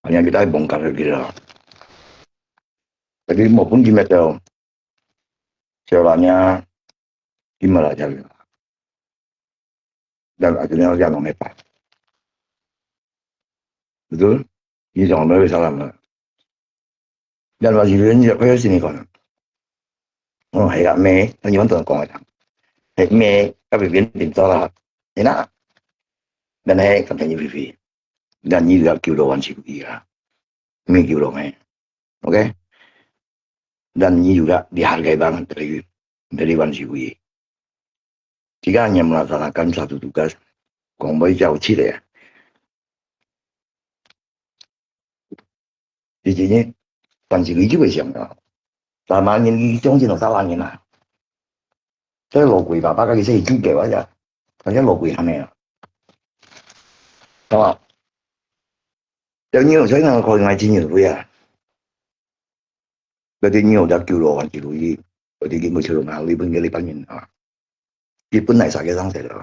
哎呀，你太忙干了，你啊。Tapi mo pun kimet tau. Siapa nya, gimana aja. Dan akhirnya dia mau mepa. Betul? Ini jangan boleh salah lah. Dan masih dia ni, kaya sini kan. Oh, hai kak me, kan jangan tuan kong aja. Hai me, tapi bien pintar lah. Enak. Dan hai, kan tanya pipi. Dan ni juga kilo wan si kuya. Me kilo me. OK? Dan ni juga dihargai banget dari, dari wan si kuya. Jika hanya melaksanakan satu tugas, kong boleh jauh cile ya. Di sini, panci itu bisa ya. Sama angin di jong sini sama angin lah. Saya lo kui bapa kaki saya juga aja. Saya lo kui hanya. Sama. Yang ni saya nak kau ngaji ni ya. Jadi ni udah kilo kan kilo ini. Jadi kita mesti lo ngali pun jadi pangin ah. Di pun naik sakit sang saya.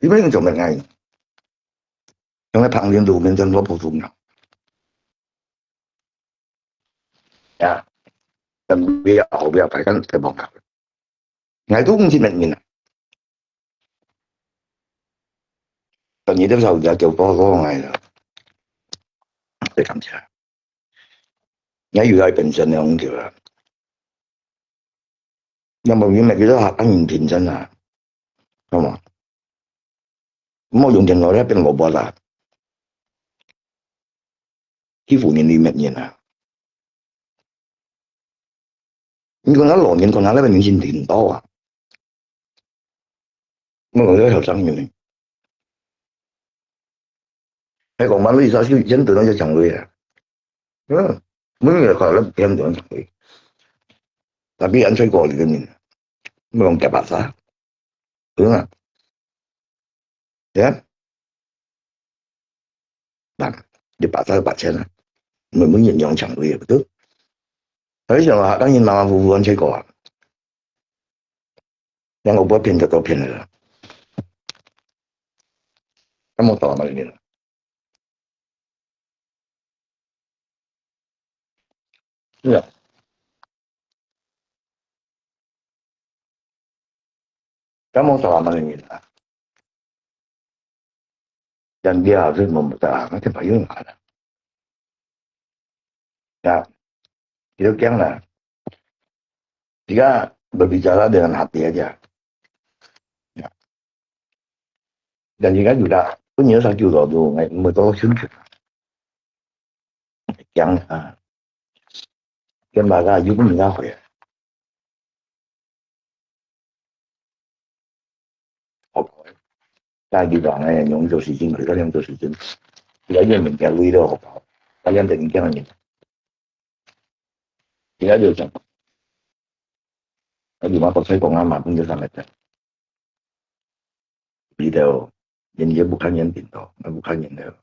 Di mana yang cuma ngai? Yang lain pangin tu mungkin terlalu pusing ya. Ya, tapi aku biar pakai kan terbongkar. Ngai tu mungkin nak mina. Kan ni tu saya udah jauh kau kau ngai lah. Saya kan cakap. Ngai juga pension yang kira. Yang mau ni nak kita hak angin pension lah. Sama. Mau用電腦咧變robot啦，欺負人哋乜人啊？你講下老人，講下那個年輕人多啊，我講這後生人呢，還講嘛，你啥時間都那些講話啊？嗯，每日可能天天講話，tapi安吹過你个人，我講夾巴沙，對啊，對啊。 Bang, di pasar bacén ah. Mun-mun ngiñ-ngiong chang lui betul. Tapi siang ah, kan ngiñ malam fufu an cai ko ah. Yang ko buat pian jatuh pian lah. Kamu tahu apa ini? Iya. Kamu tahu apa ini? Dan dia harus membuka, macam payung ada. Ya, itu kian lah. Jika berbicara dengan hati aja. Ya. Dan jika juga punya satu tu, ngai mereka suntuk. Kian ah, kian baga, you pun nggak ya. 學校。但係佢講咧，用做事情，佢都用做事情。而家啲物件累到學校，大家突然間嘅，而家就想，我哋話國際講啊嘛，分咗三個字，佢就人也不看人頂多，也不看人了，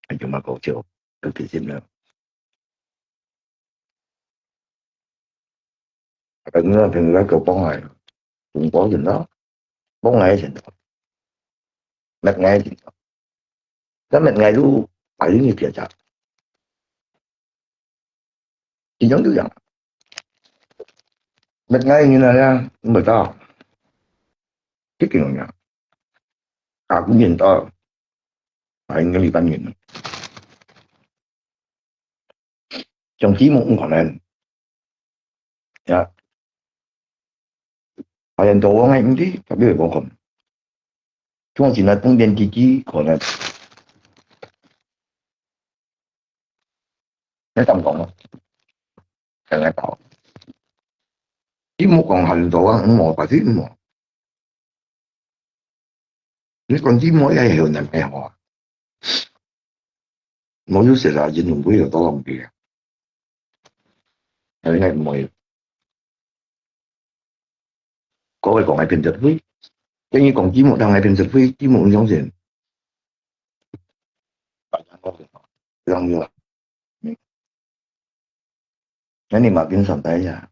還有嘛搞笑，都開心了。 朋友，朋友來做幫𠊎，中國人咯，幫𠊎先做，搣𠊎先做，該搣𠊎就擺入去鐵閘，一樣就一樣，搣𠊎人啊，毋會到，一定一樣，啊，古人到，啊，應該一般人。 像節目毋可能。呀，發現到我个毋知，特別無看。像現在東電機器可能，你敢講啊？剛剛到。節目講很多啊，毋好，反正毋好。 你講這麼樣有能耐吼？我有時啊，人會有多浪費啊。哎，應該毋會。各位講个品質會，等於講，積木通來變成非積木，你相信？這樣子啊。嗯。該你嘛跟上台呀。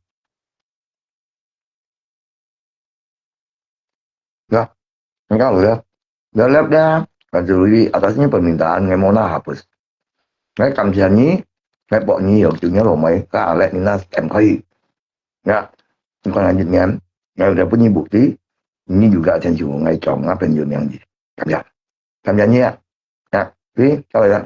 Ya, engkau ya. Ya, ya, ya. Kan juri atas ni permintaan ngai mona hapus. Ngai kamsia ni, ngai pok ni yo, tu ni lo mai, ka alek ni na stem kai. Ya, engkau ngai jin ngai, ngai udah bunyi bukti, ni juga chen chu ngai chong, ngai pen yo miang ji. Kamsia. Kamsia ni ya. Ya, si, kau ya.